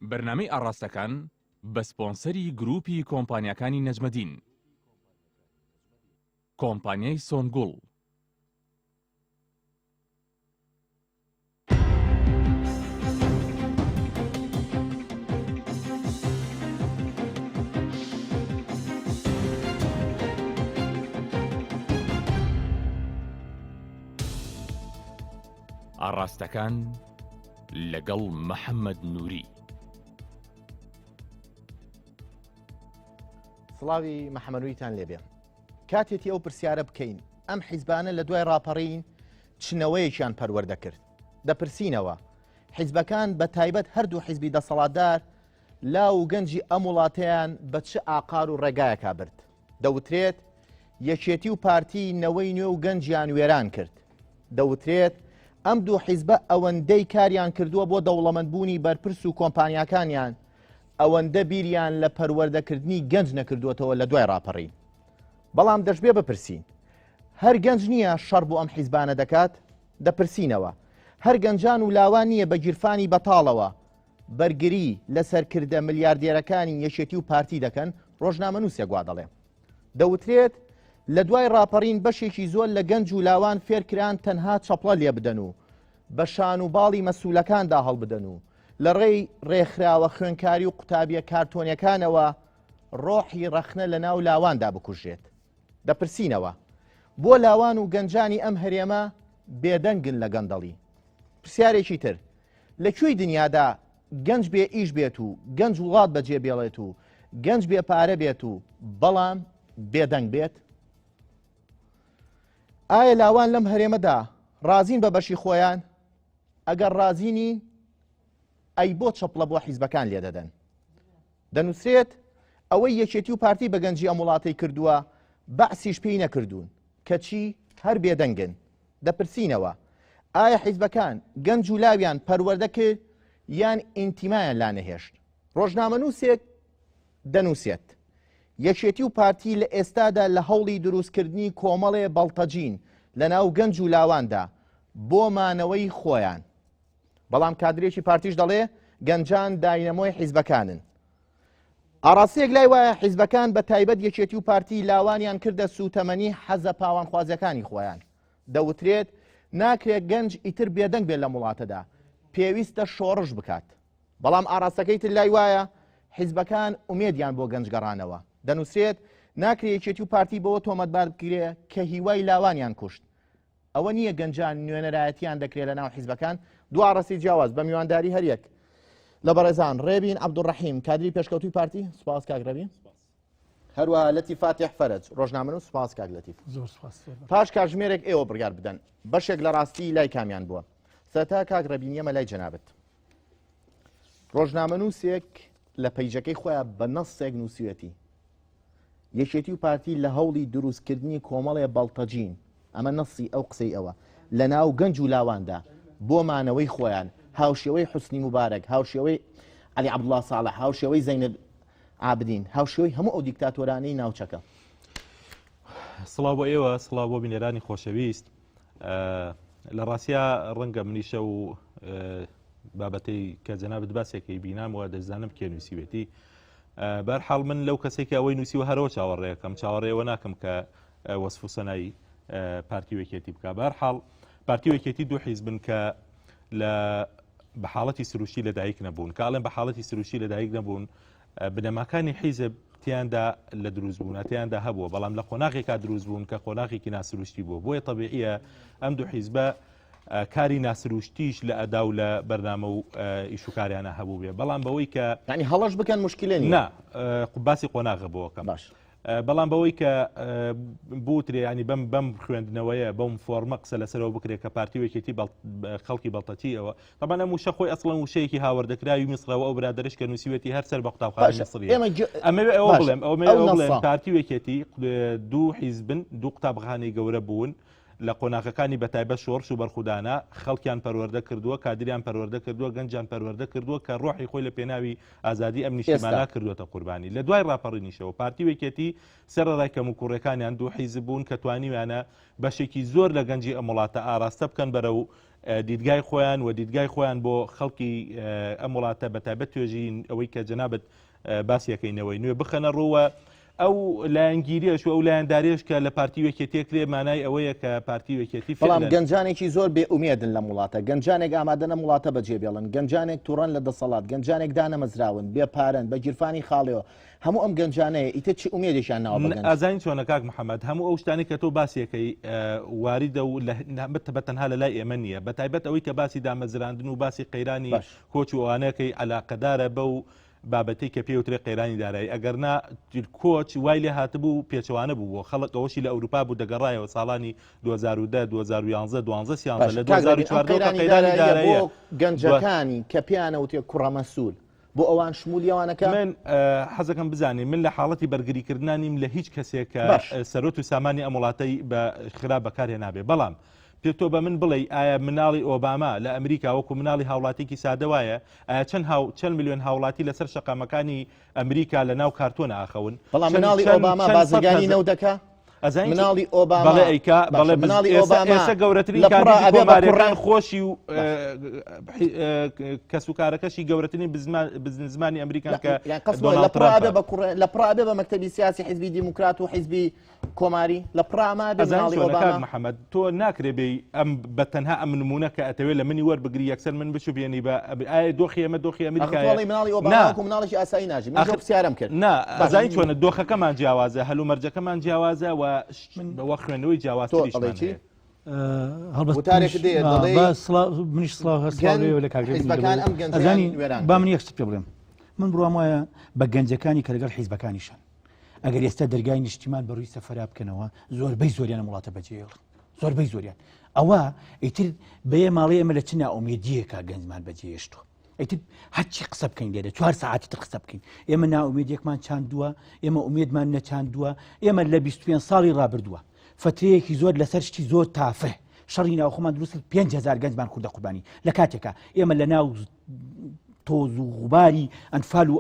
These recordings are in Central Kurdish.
بەرنامەی ئاڕاستەکان بە سپۆنسەری گروپی کۆمپانیاکانی نەجمەدین، کۆمپانیای سۆنگوڵ. ئاڕاستەکان لەگەڵ محەممەد نووری. سڵاوی محەمەنوویتان لێبێ کاتێتی ئەو پرسیارە بکەین ئەم حیزبانە لە دوای ڕاپەڕین چ نەوەیەکیان پەروەردە کرد؟ دەپرسینەوە، حیزبەکان بە تایبەت هەردوو حیزبی دەسەڵاتدار لاو و گەنجی ئەم وڵاتەیان بە چ ئاقار و ڕێگایەکا برد؟ دەوترێت یەکێتی و پارتی نەوەی نوێ و گەنجیان وێران کرد. دەوترێت ئەم دوو حیزبە ئەوەندەی کاریان کردووە بۆ دەوڵەمەندبوونی بەرپرس و کۆمپانیاکانیان ئەوەندە بیریان لە پەروەردەکردنی گەنج نەکردووەتەوە لە دوای ڕاپەڕین. بەڵام دەشبێ بپرسین هەر گەنج نییە شەڕ بۆ ئەم حیزبانە دەکات؟ دەپرسینەوە هەر گەنجان و لاوان نییە بە گیرفانی بەتاڵەوە بەرگری لە سەرکردە ملیاردێرەکانی یەکێتی و پارتی دەکەن؟ ڕۆژنامەنووسێک وا دەڵێ. دەوترێت لە دوای ڕاپەڕین بەشێکی زۆر لە گەنج و لاوان فێرکران تەنها چەپڵە لێبدەن و بە شان و باڵی مەسولەکاندا هەڵبدەن و لە ڕێی ڕێکخراوە خوێنکاری و قوتابیە کارتۆنیەکانەوە ڕۆحی ڕەخنە لە ناو لاواندا بکوژرێت. دەپرسینەوە، بۆ لاوان و گەنجانی ئەم هەرێمە بێدەنگن لە گەندەڵی؟ پرسیارێکی تر، لە کوێی دنیادا گەنج بێ ئیش بێت و گەنج وڵات بەجێ بێڵێت و گەنج بێ پارە بێت و بەڵام بێدەنگ بێت؟ ئایا لاوان لەم هەرێمەدا ڕازین بە بەشی خۆیان؟ ئەگەر ڕازی نین ئەی بۆ چەپڵە بۆ حیزبەکان لێدەدەن؟ دەنووسرێت، ئەوەی یەکێتی و پارتی بە گەنجی ئەم وڵاتەی کردووە، بەعسیش پێی نەکردوون، کەچی هەر بێدەنگن. دەپرسینەوە، ئایا حیزبەکان گەنج و لاویان پەروەردە کرد یان ئینتیمایان لا نەهێشت؟ ڕۆژنامەنووسێک دەنووسێت، یەکێتی و پارتی لە ئێستادا لە هەوڵی دروستکردنی کۆمەڵێ بەڵتەجین لەناو گەنج و لاواندا بۆ مانەوەی خۆیان. بەڵام کادرێکی پارتیش دەڵێ گەنجان داینەمۆی حیزبەکانن. ئاڕاستەیەک لای وایە حیزبەکان بە تایبەت یەکێتی و پارتی لاوانیان کردە سووتەمەنی حەزە پاوانخوازیەکانی خۆیان. دەوترێت ناکرێت گەنج ئیتر بێدەنگ بێت لەم وڵاتەدا، پێویستە شۆڕش بکات. بەڵام ئاڕاستەکەی تر لای وایە حیزبەکان ئومێدیان بۆ گەنج گەڕانەوە. دەنووسرێت ناکرێ یەکێتی و پارتی بەوە تۆمەتبار بکرێ کە هیوای لاوانیان کوشت. ئەوە نییە گەنجان نوێنەرایەتیان دەکرێت لە ناو حیزبەکان دو ئاڕاستەی جیاواز بە میوانداری هەریەک لە بەڕێزان ڕێبین عەبدولڕەحیم کادری پێشکەوتوی پارتی سوپاس کاک ڕێبین هەروەها لەتیف فاتیح فەرەج ڕۆژنامەنووس سوپاس کاک لەتیف زۆر سوپاس پاش کاتژمێرێک ئێوە بڕیار بدەن بەشێک لە ڕاستی لای کامیان بووە سەرەتا کاک ڕێبین یەمە لای جەنابت ڕۆژنامەنووسێک لە پەیجەکەی خۆیان بە نەسێک نووسیوێتی یەکێتی و پارتی لە هەوڵی دروستکردنی کۆمەڵێ بەڵتەجین، ئەمە نەسی ئەو قسەی ئەوە، لە ناو گەنج و لاواندا بۆ مانەوەی خۆیان، هاوشێوەی حوسنی موبارەک، هاوشێوەی عەلی عەبدوڵا ساڵح، هاوشێوەی زەینەب عابدین، هاوشێوەی هەموو ئەو دیکتاتۆرانەی ناوچەکە. سڵاو بۆ ئێوە، سڵاو بۆ بینەرانی خۆشەویست. لە ڕاستیا ڕەنگە منیشە و بابەتەی کە جەنابت باسێکی بینام و دەزانم کێ نووسیوێتی. بەرحاڵ من لەو کەسێک کە ئەوەی نووسیوە هەرەوە چاوەڕێەکەم چاوەڕێەوە ناکەم کە وەسف و سەنایی پارتی وەکێتی بکە بەرحاڵ پارتی وەکێتی دوو حیزبن کە لە بە حاڵەتی سروشتی لەدایک نەبوون کاڵێن بە حاڵەتی سروشتی لەدایک نەبوون بنەماکانی حیزب تیاندا لە دروست بوون تیاندا هەبووە بەڵام لە قۆناغێکا دروست بوون کە قۆناغێکی ناسروشتی بووە بۆیە طببیعە ئەم دوو حیزبە کاری ناسروشتیش لە ئەدا و لە بەرنامە و ئیش و کاریانە هەبوو بێ بەڵام بەوەی کە ینی هەڵەش بکەن مشکلێ نا باسی قۆناغە بۆکەم باش بەڵام بەوەی کە بوترێ ینی بەم بەم خوێندنەوەیە بەم فۆرمە قسە لەسەرەوە بکرێت کە پارتی وەکێتی خەڵکی بەڵتەچیەوە طبعا ئەم وشە خۆی ئەسڵەن وشەیەکی هاوردەکراوی میسرەوە ئەو برادەرش کە نووسیوێتی هەر سەر بە قوتابخانەی میسری ئەمەوێ ئەوە بڵێم ئەومێ بڵێم پارتی وەکێتی دوو حیزبن دوو قوتابخانەی گەورە بوون لە قۆناغەکانی بەتایبەت شۆڕش و بەرخودانە خەڵکیان پەروەردە کردووە، کادریان پەروەردە کردووە، گەنجیان پەروەردە کردووە کە ڕۆحی خۆی لە پێناوی ئازادی ئەم نیشتیمانە کردووەتە قوربانی. لە دوای ڕاپەڕینیشەوە پارتی و یەکێتی سەرەڕای کەموکوڕیەکانیان دوو حیزب بوون کە توانیویانە بەشێکی زۆر لە گەنجی ئەم وڵاتە ئاراستە بکەن بەرەو. دیدگای خۆیان و دیدگای خۆیان بۆ خەڵکی ئەم وڵاتە بە تایبەت توێژی ئەوەی کە جەنابت باسیەکەی نەوەی نوێ بخەنە ڕووە ئەو لایەنگیریش و ئەو لایەنداریش کە لە پارتی وەکێتێ کرێ مانای ئەوەیە کە پارتی وەکێتی بەڵام گەنجانێکی زۆر بێ ئومێدن لەم وڵاتە گەنجانێک ئامادە لەم وڵاتە بەجێ بێڵن گەنجانێک تووڕەن لە دەسەڵات گەنجانێک دانەمەزراون بێ پارەن بە گیرفانی خاڵیەوە هەموو ئەم گەنجانەیە ئیتر چ ئومێدێکیان ناوە بە گەنج؟ ئەزانی چۆنە کاک محەممەد هەموو ئەو شتانەی کە تۆ باسیەکەی واریدە و بە تەنها لە لای ئێمە نییە بە تایبەت ئەوەی کە باسی دامەزراندن و باسی قەیرانی باش. کۆچ و ئەوانەکەی عەلاقەدارە بەو بابەتەی کە پێوترێ قەیرانی دارایی ئەگەر نا کۆچ وای لێ هاتبوو پێچەوانە بوو بۆ خەڵک ئەوەشی لە ئەوروپا بوو دەگەڕایەوە ساڵانی 2010 2011 12 13 باش لە کاک رەبین ئەم 2014 کە قەیرانی قەیرانی داراییە داراییە بۆ گەنجەکانی کە پێیانە وتێ کوڕە مەسول بۆ ئەوان شمولی ئەوانەکە؟ من حەزەکەم بزانین من لە حاڵەتی بەرگریکردنا نیم لە هیچ کەسێک کە سەرۆت و سامانی ئەم وڵاتەی بە خراپ بەکارهێنابێ بەڵام پێ تۆ بە من بڵێ ئایا مناڵی ئۆباما لە ئەمریکا وەکو مناڵی هاوڵاتێکی سادە وایە ئایا چەند هاو چەند میلیۆن هاوڵاتی لەسەر شەقامەکانی ئەمریکا لە ناو کارتۆن ئاخەون بەڵام مناڵی ئۆباما بازرگانی نەوتەکە ئەزانی مناڵی ئۆباما بەڵێ ئەیکا بەڵێ مناڵی ئۆباما ئێستا گەورەترین کاندیدی کۆماریەکان خۆشی و کەس و کارەکەشی گەورەترین بزنسمانی ئەمریکان کە لە پڕا ئەبێ بە مەکتەبی سیاسی حیزبی دیموکرات و حیزبی کۆماری لە پڕا ئەمە ئەبێ مناڵی ئۆباما محەممەد تۆ ناکرێ بێ ئەم بە تەنها ئەم نمونە کە ئەتەوێت لە منی وەربگری یەکسەر من بچوبێنی بە ئایا دۆخی ئێمە دۆخی ئەمریکا مناڵی ئۆباما وەکو مناڵێکی ئاسایی ناژی من پرسیارم کرد نا ئەزانی چۆنە دۆخەکەمان جیاوازە هەلومەرجەکەمان جیاوازە و بەوە خوێندنەوەی جیاوازتریشمان هەیە. هەڵبەت وتارێک دێ دەڵێی منیش سڵاو هەر سڵاو گەن لێوە لە کاک رێبین حیزبەکان دەڵێ. ئەم گەنجەیان ئەزانی وێران با کرد. من یەک شت پێ بڵێم من بڕوام وایە بە گەنجەکانی کە لەگەڵ حیزبەکانیشن ئەگەر ئێستا دەرگای نیشتیمان بە ڕووی سەفەرا بکەنەوە زۆربەی زۆریان ئەم وڵاتە بەجێهێڵن زۆربەی زۆریان ئەوە ئیتر بەیە ماڵی ئێمە لە چ نائومێدیەکە گەنجمان بەجێهێشتووە ئیتر هەرچی قسە بکەین لێرە چوار سەعاتی تر قسە بکەین ئێمە نائومێدیەکمان چاندووە ئێمە ئومێدمان نەچاندووە ئێمە لە 25 ساڵی ڕابردووە فترەیەکی زۆر لەسەر شتی زۆر تافه شەڕی ناوخۆمان دروست کرد 5000 گەنجمان کوردە قوربانی لە کاتێکا ئێمە لە ناو تۆز و غوباری ئەنفال و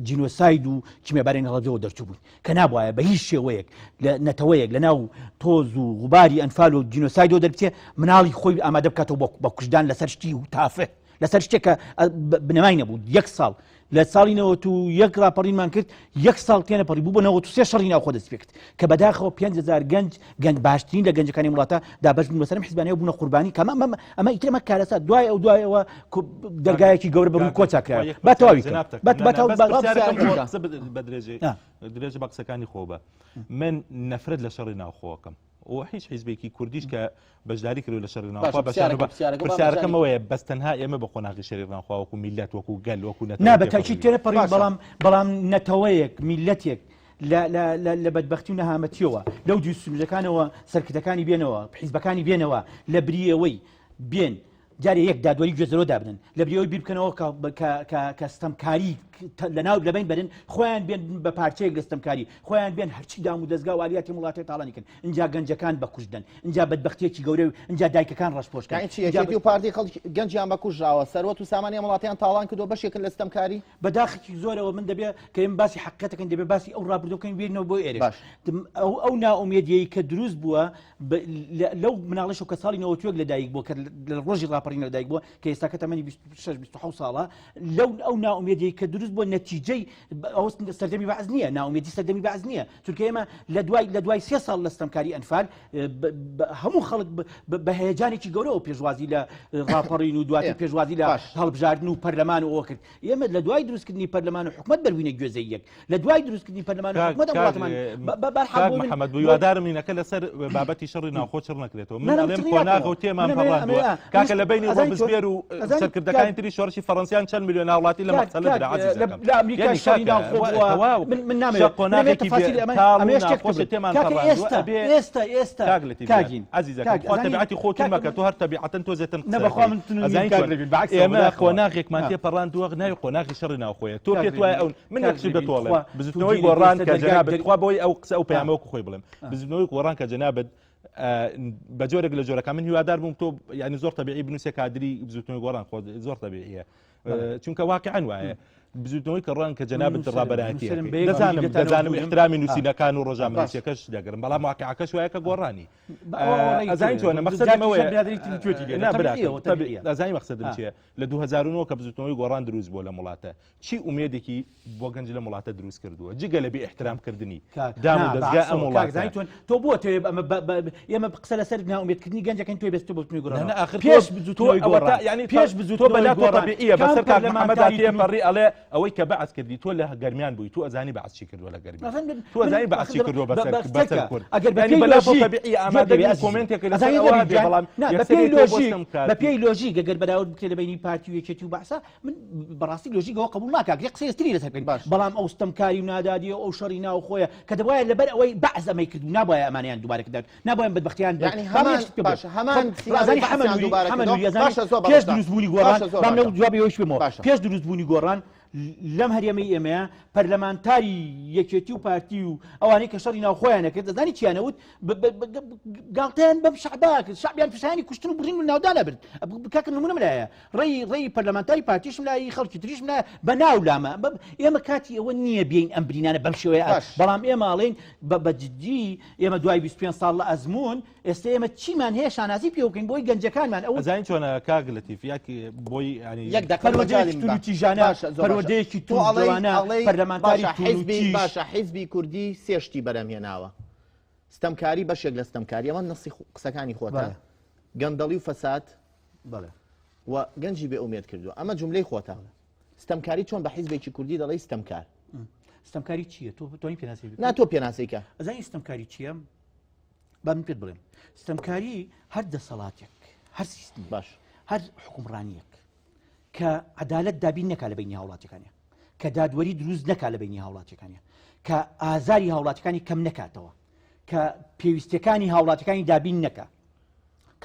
جینۆساید و کیمیابارانی هەڵەبجەوە دەرچوو بووین کە نابواە بە هیچ شێوەیەک لە نەتەوەیەک لە ناو تۆز و غوباری ئەنفال و جینۆسایدەوە دەربچێ مناڵی خۆی ئامادە بکاتەوە بە کوشدان لەسەر شتی و تافه لەسەر شتێک کە بنەمای نەبوو یەک ساڵ لە ساڵی 91 راپەڕینمان کرد یەک ساڵ تێنەپەڕی بوو بە 93 شەڕی ناوخۆ دەست پێکرد کە بەداخەوە 5000 گەنج گەنج باشترین لە گەنجەکانی وڵاتە دابەش بوون بەسەرم حیزبانەوە بوونە قوربانی کەمە ئەمە ئەمە ئیتر ئەمە کارەسات دوای ئەو دوای ئەوە دەرگایەکی گەورە بەڕووی کۆچا کرا با تەواوی کەم. با با تەواو- با- بە درێژەی درێژە بە قسەکانی خۆ بە من نەفرەت لە شەڕی ناوخۆکەم و هیچ حیزبێکی کوردیش کە بەشداری کردو لە شەڕی ناوخۆ پرسیارەکەم ئەوەیە بەس تەنها ئێمە بە قۆناغی شەری ناوخوا وەکو میلەت وەکو گەل وەکو نەتەوە نا بە تاکید تێنەپەڕین بەڵام بەڵام نەتەوەیەک میلەتێک لە بەدبەختی و نەهامەتیەوە لەو دوو سنوورەکانەوە سەرکردەکانی بێنەوە حیزبەکانی بێنەوە لە بریەوەی بێن جارێ یەک دادوەری گوێزەرەوە دابنن لە بریەوەی بیر بکەنەوە کە ستەمکاری لەناو لەبین بەرن خۆیان بێن بە پارچەیەک لە ستەمکاری خۆیان بێن هەرچی دام و دەزگا و ئالیاتی وڵاتی تاڵانی کەن اینجا گەنجەکان بەکوشتدەن اینجا بەدبەختیەکی گەورە و اینجا دایکەکان ڕەشپۆشکەن یانی چی یەکێتی و پارتی خەڵک گەنجیان بەکوژراوە سەروەت و سامانی ئەم وڵاتیان تاڵان کردووە بەشێکن لە ستەمکاری بەداخێکی زۆرەوە من دەبێ کە ئێمە باسی حەقیقەتەکەن دەبێ باسی ئەو ڕابردوو بکەین بێنەوە بۆ ئێرەش باش. ئەو ئەو نائومێدیەی کە دروست بووە لەو مناڵەشەوە کە ساڵی 91 لە دایک بووە کە لە ڕۆژی ڕاپەڕین لە دایک بووە کە ئێستا کە تەمەنی 26 27 ساڵە لەو ئەو نائومێدیەی کە دروست بووە نەتیجەی ئەو سەردەمی بەعس نییە نائومێدی سەردەمی بەعس نییە چونکە ئێمە لە دوای لە دوای سێ ساڵ لە ستەمکاری ئەنفال هەموو خەڵک بە هەیەجانێکی گەورەوە پێشوازی لە ڕاپەڕین و دواتر پێشوازی لە هەڵبژاردن و پەرلەمان و ئەوە کرد ئێمە لە دوای دروستکردنی پەرلەمان و حکومت بەروینە گوێزەی یەک لە دوای دروستکردنی پەرلەمان و حکومت ئەم وڵاتمان بەرحاڵ محەممەد هیوادارم نینەکە لەسەر بابەتی شەڕی ناوخۆ چڕ نەکرێتەوە من ئەڵێم قۆناغ و تێمان پەڕاندووە کاکە لە بەینی ڕۆبسپێر و سەرکردەکانی تری شۆڕشی فەڕەنسیان چەند میلیۆن هاوڵاتی لە مەقتەلە درا عەزیزەکەم لە ئەمریکا شەڕی ناوخۆ بووە من نامەوێت قۆناغێکی تاڵ و ناخۆشە تێمان پەڕاندووە ئەبێ ئێستا ئێستا کاک لەتیف کاگین عەزیزەکەم خوا تەبیعەتی خۆتون مەکە تۆ هەر تەبیعەتەن تۆزێتن نە بەخوا من تونم ئەزانی کاک چۆن لەبیر بەعکسەوە ئێمە بەداخەوە. قۆناغێکمان تێپەڕاندووە ناوی قۆناغی شەڕی ناوخۆیە تۆ کاک پێت وایە لەبیر ئەو من کاک یەک شت لەبیر بتۆڵێم خوا بزوتنەوەی توجیری گۆڕان ئێستا کە دەرگای جەنابت دەر خوا بۆی ئەو قسە ئەو آه. پەیامە وەکو خۆی بڵێم بزوتنەوەی گۆڕان کە جەنابت بە جۆرێک لە جۆرەکان من هیوادار بووم تۆ ینی زۆر تەبیعی بنووسێ کادری بزوتنەوەی گۆڕان خۆ زۆر تەبیعیە چونکە واقعا وایە. بزوتنەوەی کە ڕۆیان کە جەنابت ڕابەرایەتی دەزانم دەزانم احترامی نووسینەکان و ڕۆژنامەنووسیەکەش دەگرم بەڵام واقعەکەش وایە کە گۆڕانی ئەزانی چۆنە مەقسەدم ئەوەیە ئەزانی مەقسەدم چییە لە 2009 کە بزوتنەوەی گۆڕان دروست بووە لەم وڵاتە چی ئومێدێکی بۆ گەنج لەم وڵاتە دروست کردووە جگە لە بێ احترام کردنی دام و دەزگا ئەم وڵاتە تۆ بۆ تێ ئێمە قسە لەسەر ناومێتکردنی گەنجەکەن تۆی بێست بۆ گۆڕان ئاخر پێش بزوتنەوەی گۆڕان یعنی پێش بزوتنەوەی بەلا تۆ طبیعیە بەسەر کاک محەممەد تێپەڕی ئەڵێ ئەوەی کە بەعس کردی تۆ لە گەرمیان بووی تۆ ئەزانی بەعس چی کردووە لە گەرمیان تۆ ئەزانی بەعس چی کردووە بەسەر بەسەر کورد ئەگەر یعنی بەلا تۆ طبیعیە ئامادە بی کۆمێنتێک لەسەر ئەوە بێ بەڵام بەپێی لۆژیک بەپێی لۆژیک ئەگەر بەراورد بکرێت لە بەینی پارتی و یەکێتی و بەعسا من بەڕاستی لۆژیکەوە قبول ناکات گرێ قسەی تری لەسەر بکەین بەڵام ئەو ستەمکاری و نادادی و ئەو شەڕی ناوخۆیە کە دەبوایە لەبەر ئەوەی بەعس ئەمەی کرد و نابوایە ئەمانەیان دووبارە کردات نابوایە بەدبەختیان یعنی هەمان باشە هەمان سیناریۆی بەعسیان دووبارە کردەوە باشە زۆر پێش دروستبوونی گۆڕان بام لەو جوابی ئەویش بێمەوە پێش دروستبوونی گۆڕان لەم هەرێمەی ئێمەیە پەرلەمانتاری یەکێتی و پارتی و ئەوانەی کە شەڕی ناوخۆیان نەکرد دەزانی چیانە وت گاڵتەیان بەم شعبا کرد شعبیان فشانی کوشتن و بڕین و ناودانە برد کاکە نمونەم لایە ڕێی ڕێی پەرلەمانتاری پارتیشم لای خەڵکی تریشم لایە بە ناو لامە ئێمە کاتی ئەوە نییە بین ئەم برینانە بەم شێوەیە بەڵام ئێمە ئەڵێین بە جدی ئێمە دوای 25 ساڵ لە ئەزمون ئێستا ئێمە چیمان هەیە شانازی پێوە بکەین بۆی گەنجەکانمان ئەو ئەزانی چۆنە کاک لەتیف یاک بۆی ینی یەک دەقە پەروەردەیەکی توندوتیژانە باشە زۆر باشە. پەروەردەیەکی تۆ ئەڵێی توندڕەوانە ئەڵێی پەرلەمانتاری باشە حیزبی توندوتیژ باشە حیزبی کوردی سێ شتی بەرهەم هێناوە ستەمکاری بەشێک لە ستەمکاری ئەمە نەسی خو- قسەکانی خۆتە بەڵێ. گەندەڵی و فەساد بەڵێ و گەنجی بێ ئومێد کردووە ئەمە جملەی خۆتە ستەمکاری چۆن بە حیزبێکی کوردی دەڵێی ستەمکار؟ ستەمکاری چییە؟ تۆ توانی پێناسەی بکەی؟ نا تۆ پێناسەی کە. ئەزانی ستەمکاری چییە؟ با من پێت بڵێم ستەمکاری هەر دەسەڵاتێک هەر سیستمی باش هەر حکومڕانیەک کە عدالت دابین نەکا لە بینی هاوڵاتیەکانە کە دادوەری دروست نەکا لە بینی هاوڵاتیەکانە کە ئازاری هاوڵاتەکانی کەم نەکاتەوە کە پێویستەکانی هاوڵاتەکانی دابین نەکە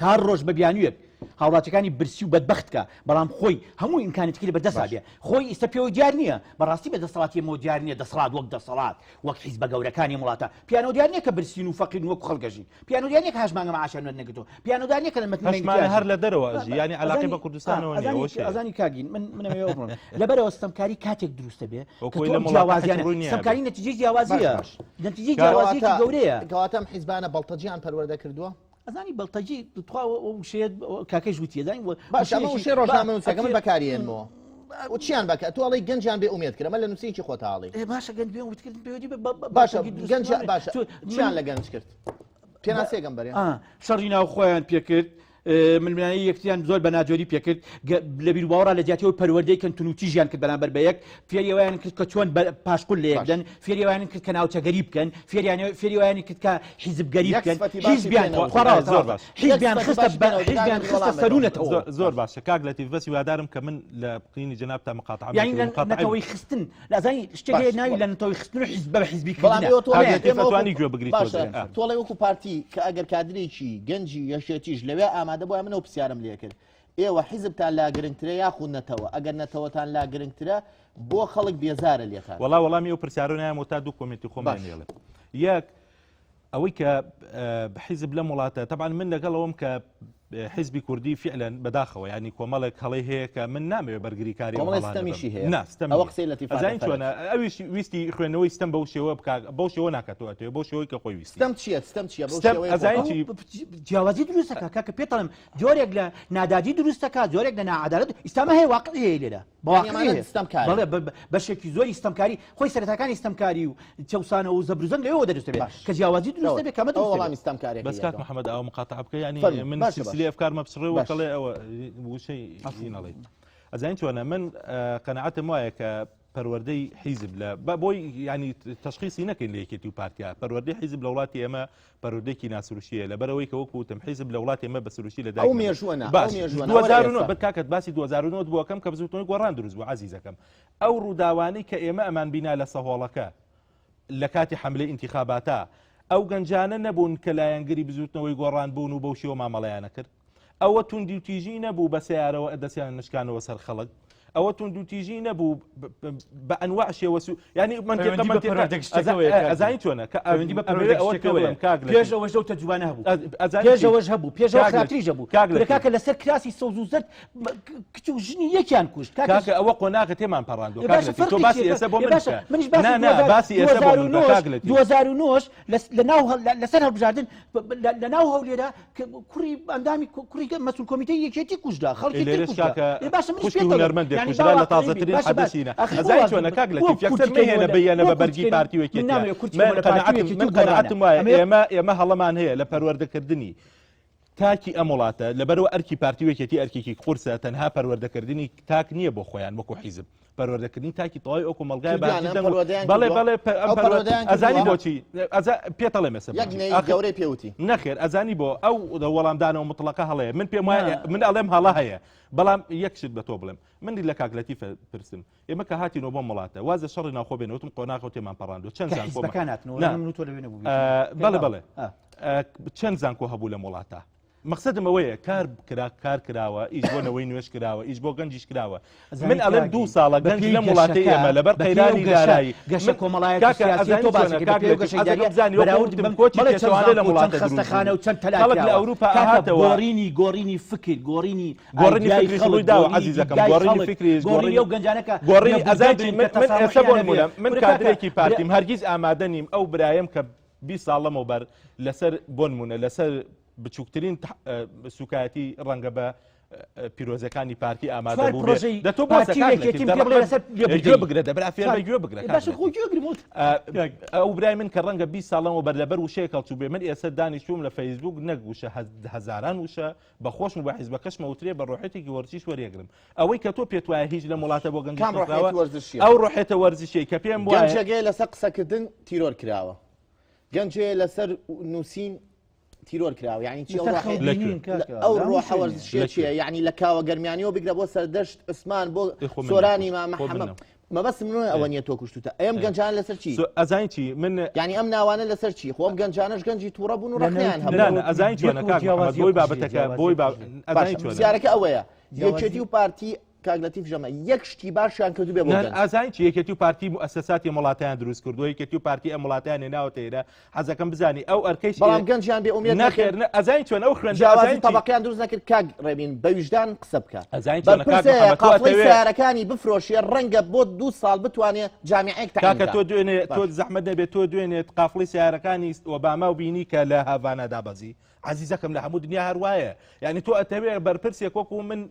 کار ڕۆژ بە بیانوویەک هاوڵاتیەکانی برسی و بەدبەخت کا بەڵام خۆی هەموو ئیمکانێتکی لە بەردەستا بێ خۆی ئیستا پێوەی دیار نییە بەڕاستی بە دەسەڵاتی ئێمەوە دیار نییە دەسەڵات وەک دەسەڵات وەک حیزبە گەورەکانی ئەم وڵاتە پیانەوە دیار نییە کە برسین و فەقیرن وەکو خەڵک ئەژین پیانەوە دیار نییە کە هەشت مانگە معاشیان وەرنەگرتووە پیانەوە دیار نییە کە لە مەتن هەشت مانگە هەر لە دەرەوە ئەژی یانی عەلاقەی بە کوردستانەوە نییە ئەوەش هەیە. ئەزانی کاک گین من منەوێ ئەوە بڵێم لەبەرەوە ستەمکاری کاتێک دروستە بێ وەکو کە ئەوەی تۆ لەم ئەم وڵاتە حیزب جیاوازیانە ڕووی نییە ستەمکاری نەتیجەی جیاوازییە باش باش. نەتیجەی جیاوازییەکی کەواتە گەورەیە کەواتە ئەم حیزبانە بەڵتەجیان پەروەردە کردووە؟ ئەزانی بەڵتەجی تخوا وشەیە کاکەیش وتی ئەزانی باشە ئەمە وشەی ڕۆژنامەنووسەکە من بەکاری هێنمەوە و چیان بەکە تۆ ئەڵێی گەنجیان بێ ئومێد کرد ئەمە لە نووسینکی خۆتا ئەڵێی باشە گەنج بێ ئومێد کردن پەیوەندی بە باشە گەنج باشە چیان لە گەنج کرد پێناسەیەکم بەرێ شەڕی ناوخۆیان پێکرد ململانێی یەکتریان زۆر بە ناجۆری پێکرد لە بیروباوەڕا لە جیاتی ئەوەی پەروەردەی کەن توندوتیژیان کرد بەرامبەر بە یەک فێری ئەوەیان کرد کە چۆن پاشقول لە یەک دەن فێری ئەوەیان کرد کە ناوچەگەری بکەن فێریان فێری ئەوەیان کرد کە حیزبگەری بکەن حیزبیان خۆڕا زۆر باش حیزبیان خستە حیزبیان خستە سەروونەتەوە زۆر باشە کاک لەتیف بەس هیوادارم کە من لە قینی جەنابتا مقاتعە یانی لە نەتەوەی خستن لە ئەزانی شتێک هەیە ناوی لە نەتەوەی خستن و حیزب بە حیزبی بەڵام کردنە ئێوە تۆ کاک ئەڵێی لەتیف ئێمە وەکو ئەتوانی گوێ بگریت باشە تۆزێ. تۆ ئەڵێی وەکو پارتی کە ئەگەر کادرێکی گەنجی یەکێتیش لەوێ ئامادە بووە من ئەو پرسیارم لێ کرد ئێوە حیزبتان لا گرنگترە یاخود نەتەوە ئەگەر نەتەوەتان لا گرنگترە بۆ خەڵک بێزارە لێتان وەڵا وەڵامی ئەو پرسیارە نایەمەوە تا دوو کۆمێنتی خۆم باش. نێڵێم یەک ئەوەی کە حیزب لەم وڵاتە تەبعەن من لەگەڵ ئەوم کە حیزبی کوردی فعلەن بەداخەوە ینی کۆمەڵێک هەڵەی هەیە کە من نامەوێ بەرگریکاری کۆمەڵێک ستەمیشی هەیە. ستەم ئەوە قسەی لەتیف ئەزانی فەرەج. چۆنە ئەویش ویستی خوێندنەوەی ستەم بەو شێوە بکا بەو شێوە ناکاتەوە ئەتەوێ بەو شێوەی کە خۆی ویستی ستەم چییە ستەم چییە بەو ستەم شێوەیە ئەزانی خۆ- چی ئەو جیاوازی دروستەکە کاکە پێتەڵم جۆرێک لە نادادی دروستەکە جۆرێک لە ناعەدالەت ئیستا مە هەیە واقعی هەیە لێرە بەواقعی ستەمکاری بەڵێ بەشێکی زۆری ستەمکاری خۆی سەرەتاکانی ستەمکاری و چەوسانەوە و زەبروزەنگ لەوێوە دروست دەبێت کە جیاوازی دروست دەبێت کەمە دروست وەڵامی ستەمکارێک بەس کاک محەممەد ئەوە مقاتعە بکە ینی من سلسلەی ئەفکارمە بچڕێ و کەڵێ ئەوە وشەی نەڵێ ئەزانین چۆنە من قەناعەتم وایە کە پەروەردەی حیزب لە بە بۆی ینی تەشخیسی نەکەین لە یەکێتی و پارتیا پەروەردەی حیزب لە وڵاتی ئێمە پەروەردەیەکی ناسروشتیە لەبەرەوەی کە وەکو وتم حیزب لە وڵاتی ئێمە بە سروشتی لە ئەو مێژووە نا باش ئەو مێژووە نا 2009 بە کاکەت باسی 2009 بۆکەم کە بزوتنەوەی گۆڕان دروست بوو عەزیزەکەم ئەو ڕووداوانەی کە ئێمە ئەمان بینا لە سەهۆڵەکە لە کاتی حەملەی ئینتیخاباتا ئەو گەنجانە نەبوون کە لایەنگری بزوتنەوەی گۆڕان بوون و بەو شێوە مامەڵەیانە کرد ئەوە توندی و تیژی نەبوو بە سەیارەوە دەستیان نشکانەوە سەر خەڵک. ئەوە توندوتیژی نەبوو بە ئەنواع شێوە سو یعنی منطقە منطقە ئەزانی چۆنە کە پەیوەندی بە پەروەردەگشتەکەوەیە کاک پێش ئەوەش ئەو تەجروبانە هەبوو پێش ئەوەش هەبوو پێش ئەوە خراپتریش هەبوو کاک کاکە لەسەر کراسی سەوز و زەرد کچ و ژنی یەکیان کوشت کاکە ئەوە قۆناغە تێمان پەڕاندووە تۆ باسی ئێستا بۆ من بکە منیش باسی باسی ئێستا بۆ من بکە کاک لەتیف 2009 لە ناو لەسەر هەڵبژاردن لە ناو هەولێرە کوڕی ئەندامی کوڕی مەسول کۆمیتەی یەکێتی کوژرا خەڵکی تر لێرەش کوژرا کاکە ئێ باشە منیش خوشکی پێت دەڵێم هونەرمەندێک یعنی کوژرا با لە تازەترین واقعی باشە باش حەدەسینە ئەخی بۆ ئەزانی واز چۆنە کاک بۆ لەتیف یەکسەر کورتی مەهێنە کەینەوە لە بەیەنە بۆ بە کورتی بەرگی کەینەوە پارتی و من یەکێتیە نامەوێ کورتی من کەمەوە لە پارتی و قەناعەتم یەکێتی من و گۆڕانە قەناعەتم وایە ئەمەیە ئێمە ئێمە هەڵەمان هەیە لە پەروەردەکردنی تاکی ئەم وڵاتە لەبەرەوە ئەرکی پارتی و یەکێتی ئەرکێکی قورسە تەنها پەروەردەکردنی تاک نییە بۆ خۆیان وەکو حیزب پەروەردەکردنی تاکی تەواوی ئەو کۆمەڵگای کردیان، باشی ئەم دەنگ و- پەروەردەیان بەڵێ کردووە؟ بەڵێ پە- ئەم ئەو پەروەر- پەروەردەیان ئەزانی کردووە؟ بۆچی ئەزا پێتەڵێم ئێستا یەک بۆچی. نەی ئاخر گەورەی پێوتی نەخێر ئەزانی بۆ ئەو وەڵامدانەوە مطلقە هەڵەیە من پێم وایە نا. من ئەڵێم هەڵە هەیە بەڵام یەک شت بە تۆ بڵێم من لە کاک لەتیفە پرسم ئێمە کە هاتینەوە بۆم وڵاتە واز لە شەڕی ناوخۆ بێنە وتم قۆناغە و تێمان پەڕاندوە چەند کە زانکۆمان حیزبەکان هاتنەوە نا. من و تۆ لەوێ نەبووین. بەڵێ بەڵێ ئا. چەند زانکۆ هەبوو لەم وڵاتە مەقسەدم ئەوەیە کار کرا کار کراوە ئیش بۆ نەوەی نوێش کراوە ئیش بۆ گەنجیش کراوە من ئەڵێم دوو ساڵە گەنج لەم وڵاتەی ئێمە لەبەر قەیرانی دارایی گەشە کۆمەڵایەتی سیاسی تۆ باسی کاک لەتیف ئەزانم بزانی وەکو وتم کۆچی پێچەوانە لەم وڵاتە دروست بوو. خەستەخانە و چەند تەلاک خەڵک لە ئەوروپا هاتەوە گۆڕینی گۆڕینی فکر گۆڕینی گۆڕینی فکریش ڕووی داوە عەزیزەکەم گۆڕینی فکریش گۆڕینی ئەو گەنجانە کە گۆڕینی ئەزانی من من ئێستا بۆ نموونە من کادرێکی پارتیم هەرگیز ئامادە نیم ئەو برایم کە 20 ساڵ لەمەوبەر لەسەر بۆ نموونە لەسەر بچووکترین سوکایەتی ڕەنگە بە پیرۆزەکانی پارتی ئامادە بوو دە تۆ گوێ بگرە دەبرا فێر بە گوێ بگرە ئەو برای من کە ڕەنگە 20 ساڵەوە بەر لەبەر وشەیە کەڵچوو بێ من ئێستا دانیشتوم لە فەیسبوک نەک وشە هەزاران وشە بە خۆشم و بە حیزبەکەشمە وترێ بە ڕۆحێتێکی وەرزیش وەریەگرم ئەوەی کە تۆ پێت وایە هیچ لەم وڵاتە بۆ گەنج ئەو ڕۆحێتە وەرزشی کە پێم وایە گەنجەکەی لەسەر قسەکردن تیرۆر کراوە گەنجێ لەسەر نووسین تیرۆر کراوە یعنی چی ئەو ڕۆحە وەرزشیە چیە یعنی لە کاوە گەرمیانیەوە بگرە بۆ سەردەشت عوسمان بۆ سۆرانی مامە حەمە مەبەستم نوێ ئەوە نییە تۆ کوشتوتە ئەم گەنجان لەسەر چی ئەزانی چی من یعنی ئەم ناوانە لەسەر چی خۆم گەنجانش گەنجی تووڕە بوون و ڕەخنەیان هەبوو ئەزانی چۆنە کاک بۆی بابەتەکە بۆی ئەزانی چۆنە پرسیارەکە ئەوەیە یەکێتی و پارتی کاک لەتیف ژەمە یەک شتی باشیان کردو بێ بۆ گەنج. ئازانی چی یەکێتی و پارتی موئەسەساتی ئەم وڵاتەیان دروست کردووە یەکێتی و پارتی ئەم وڵاتەیان هێناوەتە ئێرە حەزەکەم بزانی ئەو ئەرکەیش بەڵام گەنجیان بێ ئومێد نەخێر نەکرد نە ئەزانی چۆن ئەو خوێندە جیاوازی ئەزانی چی تەبەقەیان دروست نەکرد کاک ڕێبین بە ویژدان قسە بکە ئەزانی چۆنە کاک بەرپرسەیە محەممەد تۆ قافڵەی ئەتەوێ سەیارەکانی بفرۆشێ ڕەنگە بۆ دوو ساڵ بتوانێ جامیعەیەک تەعین کاکە بکا تۆ دوێنێ تۆ باش زەحمەت نەبێت تۆ دوێنێت قافڵی سەیارەکانی ئۆباما و بینی کە لە هاڤانا دابەزی عەزیزەکەم لە هەموو دنیا هەر وایە یعنی تۆ ئەتەوێ بەرپرسێک وەکو من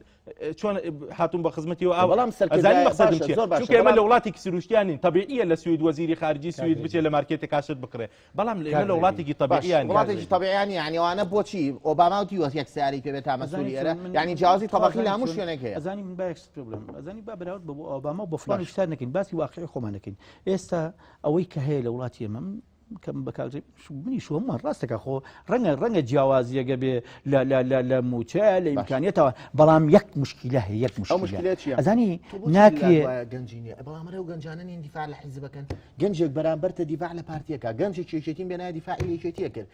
چۆن هاتوون بە خزمەتی و ئاو بەڵام ئەزانی مەقسەدم چیە زۆر باشە چونکە ئێمە لە وڵاتێکی سروشتیان نین طبیعیە لە سوید وەزیری خارجی سوید بچێت لە مارکێتێک کاشت بکڕێ بەڵام لە ئێمە لە وڵاتێکی طبیعیان وڵاتێکی طبیعیان یعنی ئەوانە بۆچی ئۆباما و تیوەس یەک سیارەی پێ بێت تا مەسوولی ئێرە یعنی جیاوازی طبقی لە هەموو شوێنێک هەیە ئەزانی من با یەک شت پێ بڵێم ئەزانی با بەراورد بە بۆ ئۆباما و بۆ فڵان شتار نەکەین باسی واقعی خۆمان نەکەین ئێستا ئەوەی کە هەیە لە وڵاتی ئێمە کەم بە کاک منی شۆمان ڕاستەکە خۆ ڕەنگە ڕەنگە جیاوازیەگە بێ لە لە لە لە موچە لە ئیمکانیەتەوە بەڵام یەک مشکلە هەیە یەک مشکلە ئەزانی ناکرێ گەنجی نیە بەڵام ئەو گەنجانە نین دیفاع لە حیزبەکەن گەنجێک بەرامبەرتە دیفاع لە پارتیەکە گەنجێک یەکێتیم بێنایە دیفاعی یەکێتیە کرد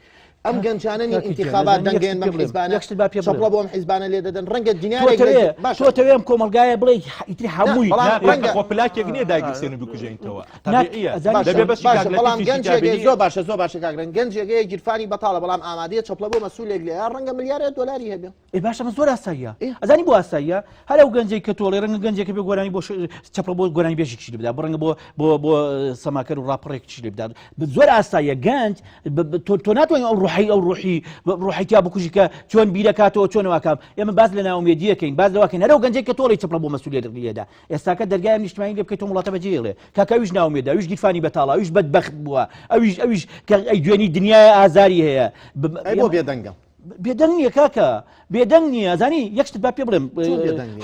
ئەم گەنجانە نین ئینتیخابات دەنگێن بەم حیزبانە چەپڵە بۆ ئەم حیزبانە لێ دەدەن ڕەنگە دینارێک تۆ تەوێ ئەم کۆمەڵگایە بڵێ ئیتر هەمووی ڕەنگە خۆ پلاکێک نییە داگیرسێن و بکوژێنیتەوە طبیعیە دەبێ بەشی باشە بەڵام گەنجێک زۆر باشە زۆر باشە کاک ڕەنگ گەنجێک هەیە گیرفانی بەتاڵە بەڵام ئامادەیە چەپڵە بۆ مەسولێک لێ ڕەنگە ملیارێک دۆلاری هەبێ ئێ باشە من زۆر ئاساییە ئەزانی بۆ ئاساییە هەر ئەو گەنجێک کە تۆڵێ ڕەنگە گەنجێکە بێ گۆرانی بۆ چەپڵە بۆ گۆرانی بێژێکی لێ بدا بڕەنگە بۆ بۆ بۆ سەماکەر و ڕاپەڕێک چی لێ بدات زۆر ئاساییە گەنج تۆ ناتوانانی ئەو ڕوحی ئەو ڕوحی ڕوحی تیا بکوژی کە چۆن بیرەکاتەوە چۆن واکام ئێمە باز لە ناومێدیەکەین باز لەواکەین هەرو گەنجێک کە تۆڵی چەپڵە بۆ مەسوولێت لێدا ئێستاکە دەرگای نیشتمانی لێ بکەیت وڵاتە بەجێڵێ کاکە ئەویش ناومێدا ئەویش گیرفانی بەتاڵا ئەویش بەدبەخت بووە ئەویش ئەویش کە ئەی دوێنی دنیای ئازاری هەیە بۆ بێدەنگە بێدەنگ نییە کاکە بێدەنگ نییە زانی یەک شت با پێ بڵێم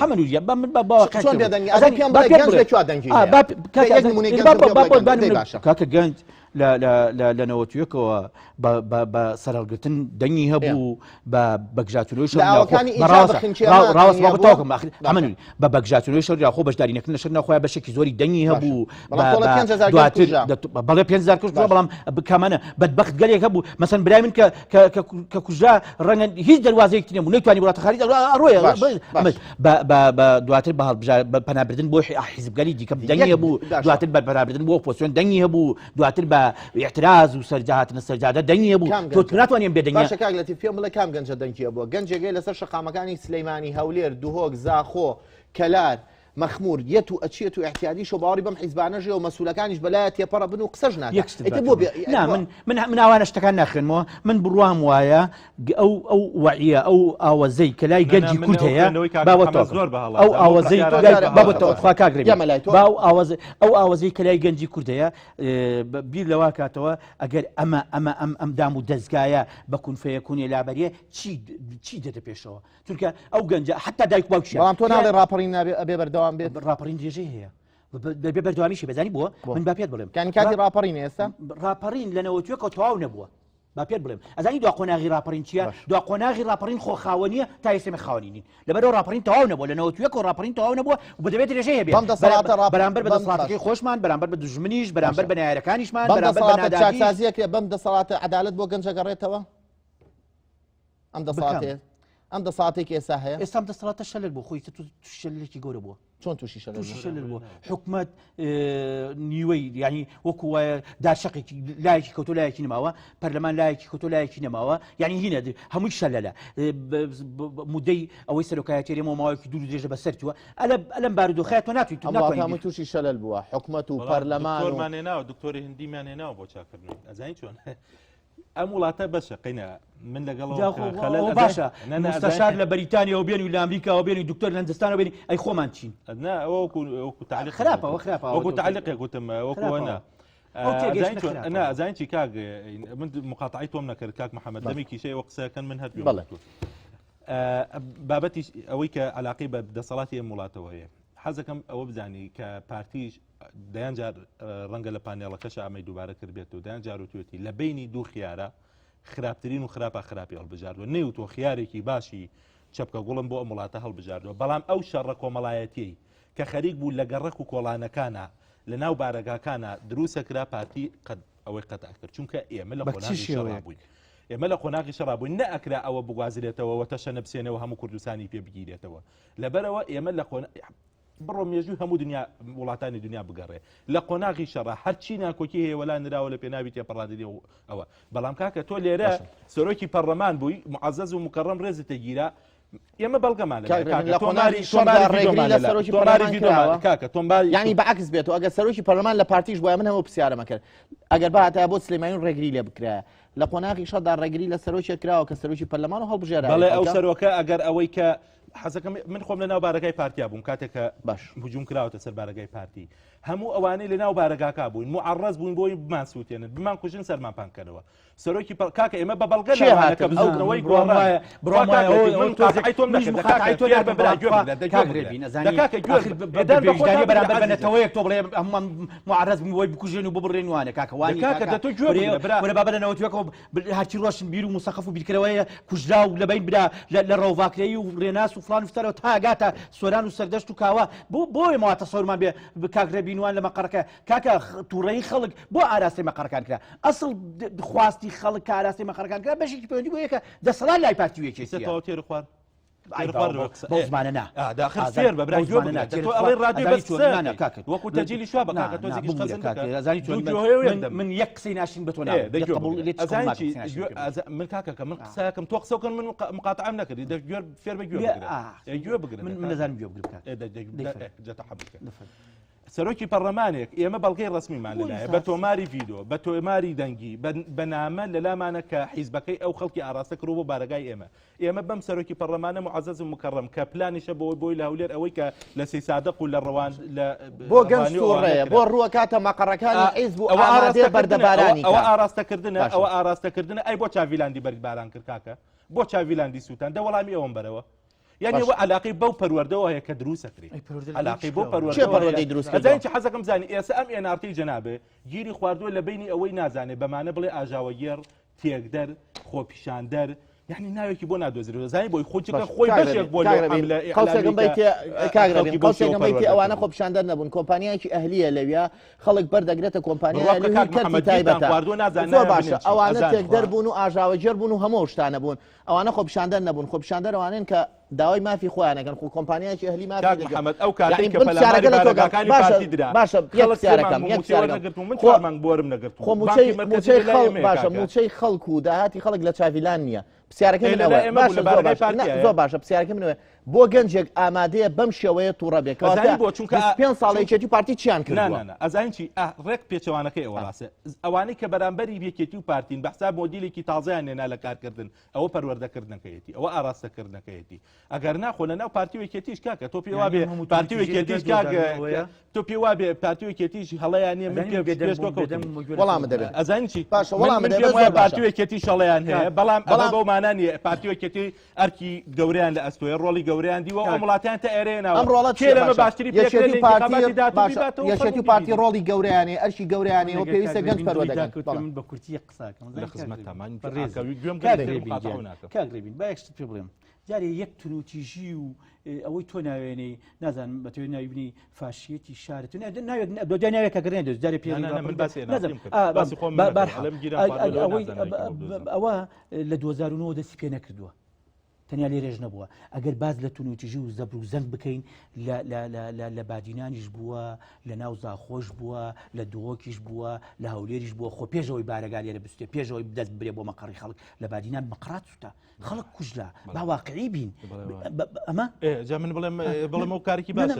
حەمە نوریە با من با باوە چۆن بێدەنگی ئەزانی پێم بڵێ گەنج لە کوێ دەنگی هەیە؟ کاکە یەک نمونەی گەنج پێ بڵێ گەنج. دەی باشە. کاکە گەنج لە لە لە لە نەوەتویەکەوە بە بە بە سەرهەڵگرتن دەنگی هەبوو بە بەگژاچوونەوەی شەڕی لە ناوخۆ ئاوەکانی بە ئیجا ڕاستە بخنکێ ڕاو ئەمە ڕاوەست دەنگی بابە هەبووە تاوکم ئاخر باشە ئەمە بە بەگژاچوونەوەی شەڕی ناوخۆ بەشداری نەکردن لە شەڕی ناوخۆیان بەشێکی زۆری دەنگی باشە هەبوو بەڵام بە تۆڵە بە 5000 گەنج دواتر کوژرا بەڵێ 5000 کوژرا باشە بەڵام کامانە بەدبەخت گەلێک هەبوو مەسەن برای من کە کە کە کە کوژرا ڕەنگە هیچ دەروازەیەکی نەبوو نەیتوانی وڵاتە خارج ئەڕۆیە باش باش بە بە بە دواتر بە هەڵبژار بە پەنابردن بۆ حیزبگەلی دیکە دەنگی یەک هەبوو باشە دواتر بە پەنابردن بۆ ئۆپۆزسیۆن دەنگی هەبوو دواتر بە ئیعتراز و سەرجا هاتنە سەرجادە دەنگی هەبوو کام تۆ گەنجە ناتوانین بێدەنگە باشە کاک لەتیف پێم بڵێ کام گەنجە دەنگی هەبووە گەنجێک هەیە لەسەر شەقامەکانی سلەیمانی هەولێر دهۆک زاخۆ کەلار مەخمور یەت و ئەچێت و ئیعتیادیشە و باوەڕی بەم حیزبانەش هەیە و مەسولەکانیش بەلایە تێپەڕە بن و قسەش ناکا یەک شتت ئیتر با بۆ پێ بێ بڵێم نا بۆ من من من ئاوانە شتەکان ناخوێنمەوە من بڕوام وایە ئەو ئەو وەعیە ئەو ئاوەزەی کە لای نا نا گەنجی من کورد ئەو هەیە خوێندنەوەی کاک با محەمەد تۆکم زۆر بە هەڵە ئەو ئەزانم ئەو ئاوەزەی پرسیارانە لای بە با هەڵە تۆ ئەزانم. تخوا کاک ڕێبین یەمە لای تۆ با ئەو ئاوەز ئەو ئاوەزەی کە لای گەنجی کورد هەیە بیر لەوا کاتەوە ئەگەر ئەمە ئەمە ئەم ئەم دام و دەزگایە بە کونفەیەکونێ لابەرێ چی چی دێتە پێشەوە چونکە ئەو گەنجە حتا دایک باوکیان بەڵام تۆ ناڵێ ڕاپەڕین نابێ ئەبێ بەردەوام بێت ڕاپەڕین درێژەی هەیە دەبێ بەردەوامیشی بەزانی بووە من با پێت بڵێم کانی کاتی ڕاپەڕین ئێستا ڕاپەڕین لە نەوەتوێکەوە تەواو نەبووە با پێت بڵێم ئەزانی دوا قۆناغی ڕاپەڕین چییە دوا قۆناغی ڕاپەڕین خۆ خاوەنیە تا ئێستا ئێمە خاوەنی نین لەبەرەوە ڕاپەڕین تەواو نەبووە لە نەوەتوێکەوە ڕاپەڕین تەواو نەبووە و دەبێت درێژەی هەبێت بەم دەسەڵاتە ڕاپ- بەرامبەر بە بەم- دەسەڵاتەکەی باش. خۆشمان بەرامبەر بە دوژمنیش بەرامبەر باشە. بە نایارەکانیشمان بەم بەرامبەر بە دەسەڵاتە نادادیش چاکسازیەکرێ بەم دەسەڵاتە عەدالەت بۆ گەنج ئەگەڕێتەوە ئەم دەسەڵاتێ ئەم دەسەڵاتێک ئێستا هەیە ئێستا ئەم دەسەڵاتە شەلل بوو خۆی تووشی شەللێکی گەورە بووە چۆن تووشی شەلل تووشی شەلل بووە حکومەت نیوەی ینی وەکو وایە دارشەقێکی لایەکی کەوتۆ لایەکی نەماوە پەرلەمان لایەکی کەوتۆ لایەکی نەماوە یعنی هینە هەمووی شەلەلە مدەی ئەوەی سەرۆکایەتی هەرێمەوە ماوەیەکی دوور درێژە بەسەر چووە ئەلەم بارودۆخەیە تۆ ناتوانیت ئەم وڵاتە هەمووی تووشی شەلل بووە حکومەت و پەرلەمان و دکتۆرمان هێناوە دکتۆری هندیمان هێناوە بۆ چاکردنی ئەزانی چۆن ئەم وڵاتە بەشە قەینا من لەگەڵ باشە مستەشار لە بەریتانیاوە بێن و لە ئەمریکاوە بێن و دکتۆر لە هندستانەوە بێنی ئەی خۆمان چین نا ئەوە وەکو وەکو تعلیق خراپە خراپە وەکو تعلیقێک وتم وەکو نا نا ئەزانی چی کاک من مقاتعی تۆم نەکرد کاک محەممەد دەمی کیشەی وە قسەکەن من هەر بڵێ بابەتی ئەوەی کە علاقی بە دەسەڵاتی ئەم وڵاتەوە هەیە حەزەکەم ئەوە بزانی کە پارتیش دەیان جار ڕەنگە لە پانێڵەکەشا ئەمەی دووبارە کردبێتەوە دەیان جار وتوێتی لە بینی دوو خیارە خراپترین و خراپە خراپی هەڵبژاردووە نەیوتووە خیارێکی باشی چەپکە گوڵم بۆ ئەم وڵاتە هەڵبژاردووە بەڵام ئەو شەڕە کۆمەڵایەتیەی کە خەریک بوو لە گەڕەک و کۆڵانەکانە لە ناو بارەگاکانە دروسە کرا پارتی قەت ئەوەی قەتع کرد چونکە ئێمە لە قۆناغی شەڕا بووین ئێمە لە قۆناغی شەڕا بووین نەئەکرا ئەوە بگوازرێتەوە و تەشەنە بسێنەوە هەموو کوردستانی پێ بگیرێتەوە لەبەرەوە ئێمە لە قۆنا بڕۆ مێژووی هەموو دنیا وڵاتانی دنیا بگەڕێ لە قۆناغی شەڕا هەرچی ناکۆکی هەیە وەلا نراوە لە پێناوی تێپەڕاندنی ئەوە بەڵام کاکە تۆ لێرە سەرۆکی پەرلەمان بووی معزز و مکەڕەم ڕێزت تێگیرا ئێمە بەڵگەمان لە قۆناغی شەڕدا ڕێگری لە سەرۆکی پەرلەمان کراوە کاکە تۆماری یعنی بەعکس بێت و ئەگەر سەرۆکی پەرلەمان لە پارتیش بووە من هەموو پرسیارەمە کرد ئەگەر بهاتایە بۆ سلێمانی ڕێگری لێ بکرایە لە قۆناغی شەڕدا ڕێگری لە سەرۆکێک کراوە کە سەرۆکی پەرلەمان و هەڵبژێرا بەڵێ ئەو سەرۆکە ئەگەر ئەوەی کە حەزەکەم من خۆم لە ناو بارەگای پارتیا بووم کاتێک کە باش هجوم کراوەتە سەر بارەگای پارتی هەموو ئەوانەی لە ناو بارەگاکە بووین معڕز بووین بۆی بمان سووتێنن بمان کوژن سەرمان پانکەنەوە سەرۆکی پەر کاکە ئێمە بە بەڵگە کێ لەوانە کە هاتن؟ بزوتنەوەی بڕوام گۆڕان وایە بڕوام وایە کاکە، ئەوە من تۆزێک قاطعی تۆم منیش نەکرد. مقاطعی کاکە، تۆ فێر بە ناکەم برا، بەڵام گوێ خوا بگرە، دە گوێ کاک بگرە. ڕێبین دە ئەزانی کاکە، گوێ ئاخر بگرە. بە دەن بە خۆتان بێویژدانی بگرە، بەرامبەر بە عەزیزم. نەتەوەیەک تۆ بڵێ هەموومان معرەز بووین بۆی بکوژێن و ببڕێن وانە کاکە وانی دە کاکە، کاکە دە تۆ گوێ ورێ بگرە، برا. ورە بابە لە نەوەتوێکەوە هەرچی ڕۆشن بیر و موسەقەف و بیرکەرەوەیە کوژرا و لەبەین برا لە ڕەوڤاکرەیی و ڕێناس و فڵان و فتارەوە تا گاتە سۆران و سەردەشت و کاوە بۆ بۆ ئێمە وا تەسەورمان بێ کاک ڕێبینوان لە مەقەڕەکە کاکە تووڕەیی خەڵک بۆ ئاراستەی مەقەڕەکان کرا ئەسڵ خواستی خەڵک کە ئاراستەی مەقەڕەکان کرا بەشێکی پەیوەندی بۆ یەکە دەسەڵات لای پارتی و یەکێتیە. تەواو تێر خوارد. ئای باوە بەو زمانە نا داخر فێر بە برا گوێ بگرە تۆ ئەڵێ ڕادیۆ بەس قسە ئەکەی وەکو تەجیلی شوا بە کاکە تۆزێکیش خەزن بکە من یەک قسەی ناشرین بە تۆ ناڵێم دە گوێ قبوڵ بگرە لێت ئەزانی ناکەم چی قسەی ناشرین گوێ پێ بڵێم. ئەزا من کاکە کە من قسەکەم تۆ قسە بکەن من مقاتعەم نەکردی دە گوێ فێر بە گوێ بگرە ئێ گوێ بگرە من دە من کاکە. دەزانم گوێ بگرم کاکە ئێ دە دە دەی دە فەرموو. ئێ جا تەحەمول کە دە فەرموو. سەرۆکی پەڕلەمانێک ئێمە بەڵگەی ڕەسمیمان لەلایە بە تۆماری ڤیدۆ بە تۆماری دەنگی بە نامە لەلامانە کە حیزبەکەی ئەو خەڵکی ئاراستە کردووە بۆ بارەگای ئێمە ئێمە بەم سەرۆکی پەڕلەمانە معەزەز و مکەڕەم کە پلانیشە بۆ بۆی لە هەولێر ئەوەی کە لە سەیسادق و لە ڕەوان لە بۆ گەنج ڕانی و ئەوانە تووڕەیە کرا. بۆ ڕووەکاتە مەقەڕەکانی حیزب و ئەوە ئامادەیە ئاراستەکردنە، بەردەبارانی ئەوە کا. ئاراستەکردنە باشە. ئەوە ئاراستەکردنە ئەی بۆ چاڤیلاندی بەردباران کرد کاکە بۆ چاڤیلاندی سووتان دە وەڵامی ئەوەم بەرەوە. یعنی ئەوە علاقەی بەو پەروەردەوە هەیە کە دروست ئەکرێ ئەی پەروەردە لە علاقەی بەو شکاوە. پەروەردەوە کێ پەروەردەی هەیە. دروست کردووە؟ ئەزانی چی حەزەکەم زانی ئێستا ئەم NRT جەنابێ گیری خواردووە لە بینی ئەوەی نازانێ بەمانە بڵێ ئاژاوەگێڕ تێکدەر خۆپیشاندەر یعنی ناوێکی بۆ نادۆزرێتەوە زانی بۆی خۆی چونکە باش، خۆی کاک بەشێک ڕێبین، بۆ کاک لەو ڕێبین، حەملە قەوسێکم ئیعلامیی کە بەیتێ کاک ڕێبین، خەڵکی بەو شێوە قەوسێکم بەیتێ پەروەردە ئەوانە کردووە. خۆپیشاندەر نەبوون کۆمپانیایەکی ئەهلییە لەویا خەڵک بەردەگرێتە کۆمپانیای بڕوا بکە ئەهلی کاک کەرتی محەممەد گیرتان تایبەتە خواردووە نازانن زۆر ناویان باشە بنێن چی ئەوانە ئەزانن تێکدەر بوون و ئاژاوەگێڕ بوون و هەموو ئەو شتانە بوون ئەوانە خۆپیشاندەر نەبوون خۆپیشاندەر ئەوانەن کە داوای مافی خۆیان ئەکەن خۆ کۆمپانیایەکی ئەهلی مافی کاک دەگرن محەممەد ئەو کاتەی یعنی کە من پەلاماری پرسیارەکە لە تۆ کەم بارەگاکانی باشە پارتی درا باشە یەک خەڵک سێ مانگ پرسیارەکەم یەک مووچەی پرسیارەکەم وەرنەگرت و من خۆ چوار مانگ بۆرم نەگرت خۆ و مووچەی بانکی مەرکەزی مووچەی لە لای خەڵک ئێمەیە باشە کاکە مووچەی خەڵک و داهاتی خەڵک لە چاڤیلان نییە پرسیارەکەی ئێ من لە لای ئەوەیە ئێمە بوو باشە لە زۆر بارەگای باشە نا پارتیایە زۆر باشە پرسیارەکەی من ئەوەیە بۆ گەنجێک ئامادەیە بەم شێوەیە تووڕە بێ کەواتە ئەزانی بۆ چونکە 25 ساڵە چون یەکێتی و پارتی چیان نا کردووە نا نا ئەزانی چی ئاه ڕێک پێچەوانەکەی ئەوە ڕاستە ئەوانەی کە بەرامبەری یەکێتی و پارتین بە حساب مۆدیلێکی تازەیان نێنا لە کارکردن ئەوە پەروەردەکردنەکەیەتی ئەوە ئاراستەکردنەکەیەتی ئەگەر نا خۆ لە ناو پارتی و یەکێتیش کاکە تۆ پێ یعنی وابێ ئەم هەموو پارتی و توندوتیژیە لە یەکێتیش دوای کاک 2009ەوەیە؟ تۆ پێ وابێ پارتی و یەکێتیش هەڵەیان نییە من ئەزانی پێ من بێدەنگ پێش تۆ بووم کەوتم بێدەنگ بووم و گوێ لە تۆ وەڵامت بووم. دەبێ ئەزانی چی باشە من وەڵامت من دەبێ پێم وایە زۆر باشە پارتی و یەکێتیش هەڵەیان هەیە کاک بەڵام ئەمە بەڵام بەو مانا نییە پارتی و یەکێتی ئەرکی گەورەیان لە ئەستۆیە ڕۆڵی گەورەیان دیوە ئەو کاک وڵاتیان تا ئێرەیە ناوە ئەم ڕۆڵە کێ چییە لەمە باشە باشتری پێکرێت یەکێتی لە و پارتی ئینتخاباتی داهاتوو باشە بیباتەوە یەکێتی فەرموو و پارتی بیبینین ڕۆڵی گەورەیانەیە ئەرکی گەورەیانەیە من و ئەگەر پێویستە کاک گەنج ڕێبین دڵی پەروەردەکەن داکەوت بەڵێ من بە کورتی یەک قسە ئەکەم لە ئەزانی کاک ڕێبین خزمەتتامان بەڕێزم گوێم کاک گرت ڕێبین مقاتعە گیان ناکەم کاک ڕێبین با یەک شتت پێ بڵێم جارێ یەک تونوتیژی و ئەوەی تۆ ناوێنەی نازانم بەتەوێ ناوی بنی فاشیەتی شارە تو ناوێک دوای ناوێک ئەگەر نەدۆز جارێ پێ نا، نا، نا، من باسی نازانم NRT م کرد. ئا، باسی خۆم با- نەکرد. بارحاڵ. ئەڵێم گیران ئا- خواردووە، ئەوەی نازانم ناوێکی بۆ بدۆزم. ئەوە لە 2009 دەستی پێ نەکردووە تەنیا لێرەش نەبووە ئەگەر باز لە تونوتیژی و زەبر و زەنگ بکەین لە بادینانیش بووە لە ناو زاخۆش بووە لە دهۆکیش بووە لە هەولێریش بووە خۆ پێشەوەی بارەگا لێرە بستێ پێشەوەی دەست برێ بۆ مەقەڕی خەڵک لە بادینان مەقرات سوتا خەڵک کوژرا با واقعی بین ئەمە جا من بڵێم بڵێم ئەو کارێکی باشە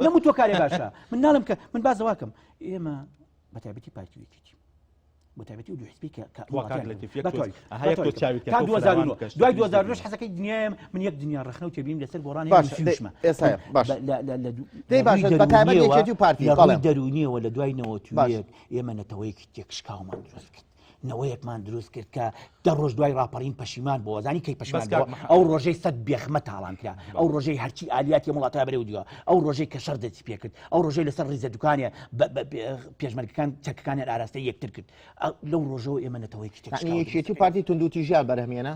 نەمو تۆ کارێ باشە من ناڵم کە من بازەواکەم ئێمە بە تایبەتی پارتی یەکێتی بە تایبەتی دوو حزبی کە دوای 2009 حەزەکەی دنیایم من یەک دنیا ڕەخنە و تێبینیم لەسەر گۆڕانی دەرونیەوە لە دوای 91 ئێمە نەتەوەیەکی تێکشکاومان دروست کرد نەوەیەکمان دروست کرد کە دە ڕۆژ دوای ڕاپەڕین پەشیمان بۆ زانی کەی پەشیمان بۆ ئەو ڕۆژەی سەد بێخمە تاڵان کرا ئەو ڕۆژەی هەرچی ئالیاتی وڵاتە بەرەو دیوە ئەو ڕۆژەی کە شەڕ دەستی پێکرد ئەو ڕۆژەی لەسەر ڕیزە دوکانێ پێشمەرگەکان چەکەکانیان ئاراستەی یەکتر کرد لەو ڕۆژەوە ئێمە نەتەوەیەکی تێکشکاو یەکێتی و پارتی توندوتیژیان بەرهەمێنا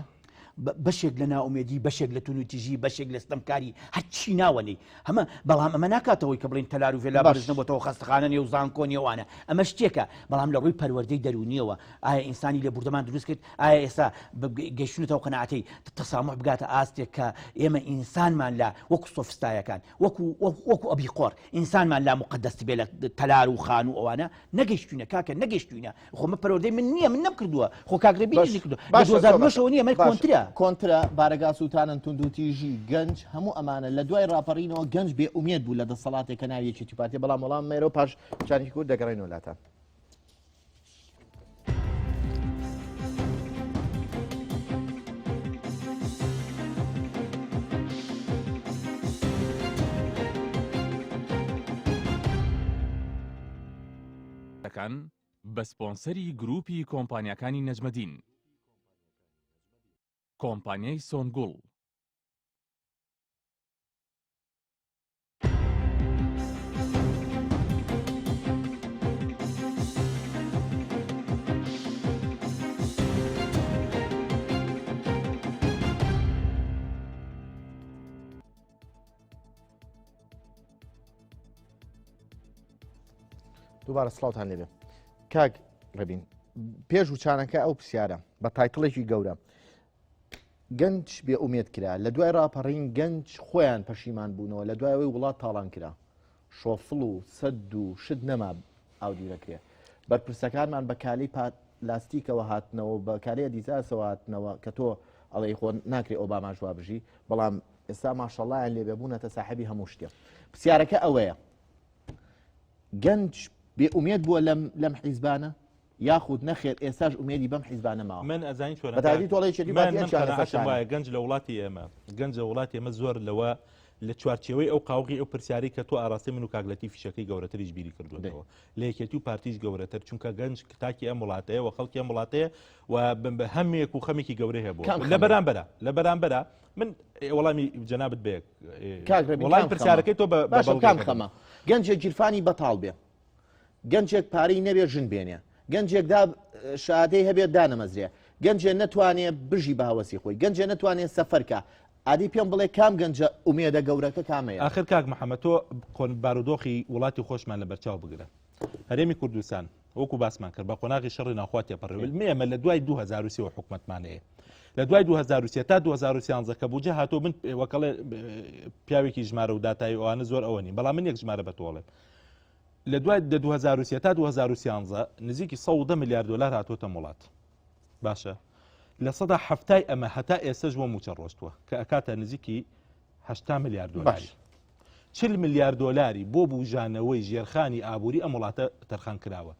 بەشێک لە نائومێدی بەشێک لە توندوتیژی بەشێک لە ستەمکاری هەرچی ناوەنەی هەمە بەڵام ئەمە ناکاتەوەی کە بڵین تەلار و ڤێلا بەرز نەبۆتەوە خەستەخانە نیە و زانکۆ نیە وانە ئەمە شتێکە بەڵام لە ڕووی پەروەردەی دەروونیەوە ئایا ئینسانی لێبوردەمان دروست کرد ئایا ئێستا گەیشتونەتەوە قەناعەتەی تەسامح بگاتە ئاستێک کە ئێمە ئینسانمان لە وەکو سۆفستایەکان وەکو وەکو ئەبی قۆڕ ئینسانمان لا مقدس بێ لە تەلار و خان و ئەوانە نەگەیشتوینە کاکە نەگەیشتوینە خۆ من پەروەردەی من نییە من نەمکردووە خۆ کاک ڕێبین باش کردووە لە باشە زۆر 2009 باشە ەوە نییە من باشە کۆنترە کۆنترە بارەگا سووتانن توندوتیژی گەنج هەموو ئەمانە لە دوای ڕاپەڕینەوە گەنج بێ ئومێد بوو لە دەسەڵاتێک کە ناوی یەکێتی پارتی بەڵام وەڵام مەیرەوە پاش چانێکی کورت دەگەڕێنەوە لاتان. دەکەن بە سپۆنسەری گروپی کۆمپانیاکانی نەجمەدین کۆمپانیای سۆنگوڵ. دووبارە سڵاوتان لێبێ کاک ڕێبین پێش وچانەکە ئەو پرسیارە بە title ێکی گەورە گەنج بێ ئومێد کرا لە دوای ڕاپەڕین گەنج خۆیان پەشیمان بوونەوە لە دوای ئەوەی وڵات تاڵان کرا شۆفڵ و سەد و شت نەما ئاودیو نەکرێ بەرپرسەکانمان بە کالی لاستیکەوە هاتنەوە بە کالی ئەدیزاسەوە هاتنەوە کە تۆ ئەڵێی خۆ ناکرێ ئۆباماش وا بژی بەڵام ئێستا ماشەڵایان لێبێ بوونەتە ساحبی هەموو شتێ پرسیارەکە ئەوەیە گەنج بێ ئومێد بووە لەم لەم حیزبانە یاخود نەخێر ئێستاش ئومێدی بەم حیزبانە ماوە من ئەزانی چۆنە بەتایبەتی تۆڵەی یەکێتی من پارتی من ئەرکیان لەسەر قەناعەتم شانە. وایە گەنج لە وڵاتی ئێمە گەنج لە وڵاتی ئێمە زۆر لەوە. لە چوارچێوەی ئەو قاوغی ئەو پرسیارەی کە تۆ ئاراستەی من و کاک لەتیفیشەکەی گەورەتریش بیری کردووەتەوە لە یەکێتی و پارتیش گەورەتر چونکە گەنج تاکی ئەم وڵاتەیە و خەڵکی ئەم وڵاتەیە و هەمێک و خەمێکی گەورە هەیە بۆ لە بەرامبەرە لە بەرامبەرە من وەڵامی جەنابت بێک وەڵامی پرسیارەکەی تۆ بە باشە کام خەمە گەنجێک گیرفانی بەتاڵ بێ گەنجێک پارەی نەبێ ژن بێنێ گەنجێک دا شادەی هەبێت دانەمەزرێ گەنجێ نەتوانێ بژی بە هەوەسی خۆی گەنجێ نەتوانێ سەفەرکە ئادی پێم بڵێ کام گەنجە ئومێدە گەورەکە کامەیە؟ ئاخر کاک محەمەد تۆ قۆن بارودۆخی وڵاتی خۆشمان لە بەرچاو بگرە هەرێمی کوردستان وەکو باسمان کرد بە قۆناغی شەڕی ناوخوا تێپەڕێ ئێمە لە دوای 2023 وە حکومەتمان هەیە لە دوای 2023 تا 2013 کە بودجە هاتۆ من وەکەڵێ پیاوێکی ژمارە و داتای ئەوانە زۆر ئەوە نین بەڵام من یەک ژمارە بە تۆڵێم لە دوای 2023 تا 2013 نزیکی 110 ملیار دلار هاتۆتە وڵات باشە لە سەدا هەفتای ئەمە هەتا ئێستەش بۆ مووچە ڕۆشتووە کە ئەکاتە نزیکی هەشتا ملیار دۆلاری چل ملیار دۆلاری بۆ بوژانەوەی ژێرخانی ئابووری ئەم وڵاتە تەرخان کراوە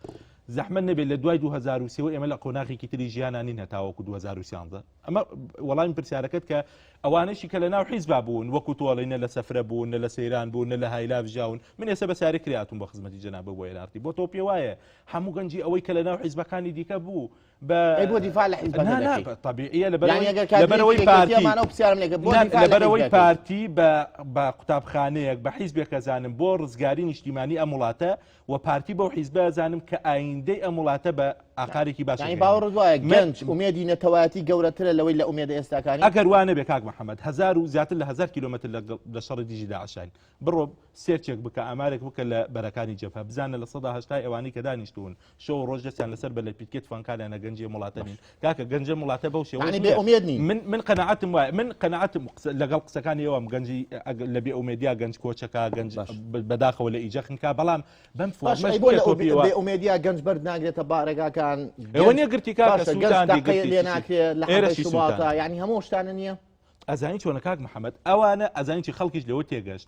زەحمەت نەبێت لە دوای 2023 ئێمە لە قۆناغێکی تری ژیانان نین هەتاوەکو 2013 ئەمە وەڵامی پرسیارەکەت کە ئەوانەشی کە لە ناو حیزبا بوون وەکو تۆڵی نە لە سەفرە بوون نە لە سەیران بوون نە لە هایلاف ژاون من ئێستا بە ساری کراتون بە خزمەتی جەنابە بۆ ئێنارتی بۆ تۆ پێ وایە هەموو گەنجی ئەوەی کە لە ناو حیزبەکانی دیکە بوو بە ئەی بۆ دیفاع لە حیزبەکە نا، نا، دەکەی؟ طبیعیە یانی لەبەرئەوەی ئەگەر کادرێکی لەبەرئەوەی یەکێتی پارتی ئەمانە و پرسیارم لێ کرد بۆ نا، دیفاع لە لەبەرئەوەی حیزبەکە دەکەی؟ پارتی بە بە قوتابخانەیەک بە حیزبێک ئەزانم بۆ ڕزگاری نیشتیمانی ئەم وڵاتە و پارتی بەو حیزبە ئەزانم کە ئایندەی ئەم وڵاتە بە ئاقارێکی باش یانی ئەگەیەنێ. باوەڕت وایە من گەنج ئومێدی نەتەوایەتی گەورەترە لەوەی لە ئومێدە ئێستاکانی؟ ئەگەر وا نەبێ کاک محەمەد هەزار و زیاتر لە هەزار کیلۆمەتر لەگەڵ لە شەڕی دژی داعشاین بڕۆ search ێک بکە ئامارێک بکە لە بەرەکانی جەبهە بزانە 80% ئەوانەی کە دانیشتوون شەو و ڕۆژ دەستیان لەسەر بە لە پیتکێ تفەنگکانیانە گەنجی ئەم وڵاتە نین کاکە گەنجە ئەم وڵاتە بەو شێوەیە یعنی نییە. بێ ئومێد نین. من من قەناعەتم وایە من قەناعەتم قسە- لەگەڵ قسەکانی ئێوەم گەنجی ئەگ- لە بێ ئومێدیا گەنج کۆچەکە گەنج باش. ب- بەداخەوە لە ئیجە خنکا بەڵام بەم باش فۆرمەش ئەی بۆ نییە لە تۆ ئومێ- پێوە بێ ئومێدیا گەنج بەرد ناگرێتە بارەگاکان ئەوە گەنج نییە گرتی کاکە باشە گەنج سووتاندی تەقەی گرتی لێ چی چی. ناکرێ لە حەڤدەی ئێرەشی شوباتە سووتاند. یعنی هەموو شتانە نییە ئەزانی چۆنە کاک محەممەد ئەوانە ئەزانی چی خەڵکیش لەوە تێگەشت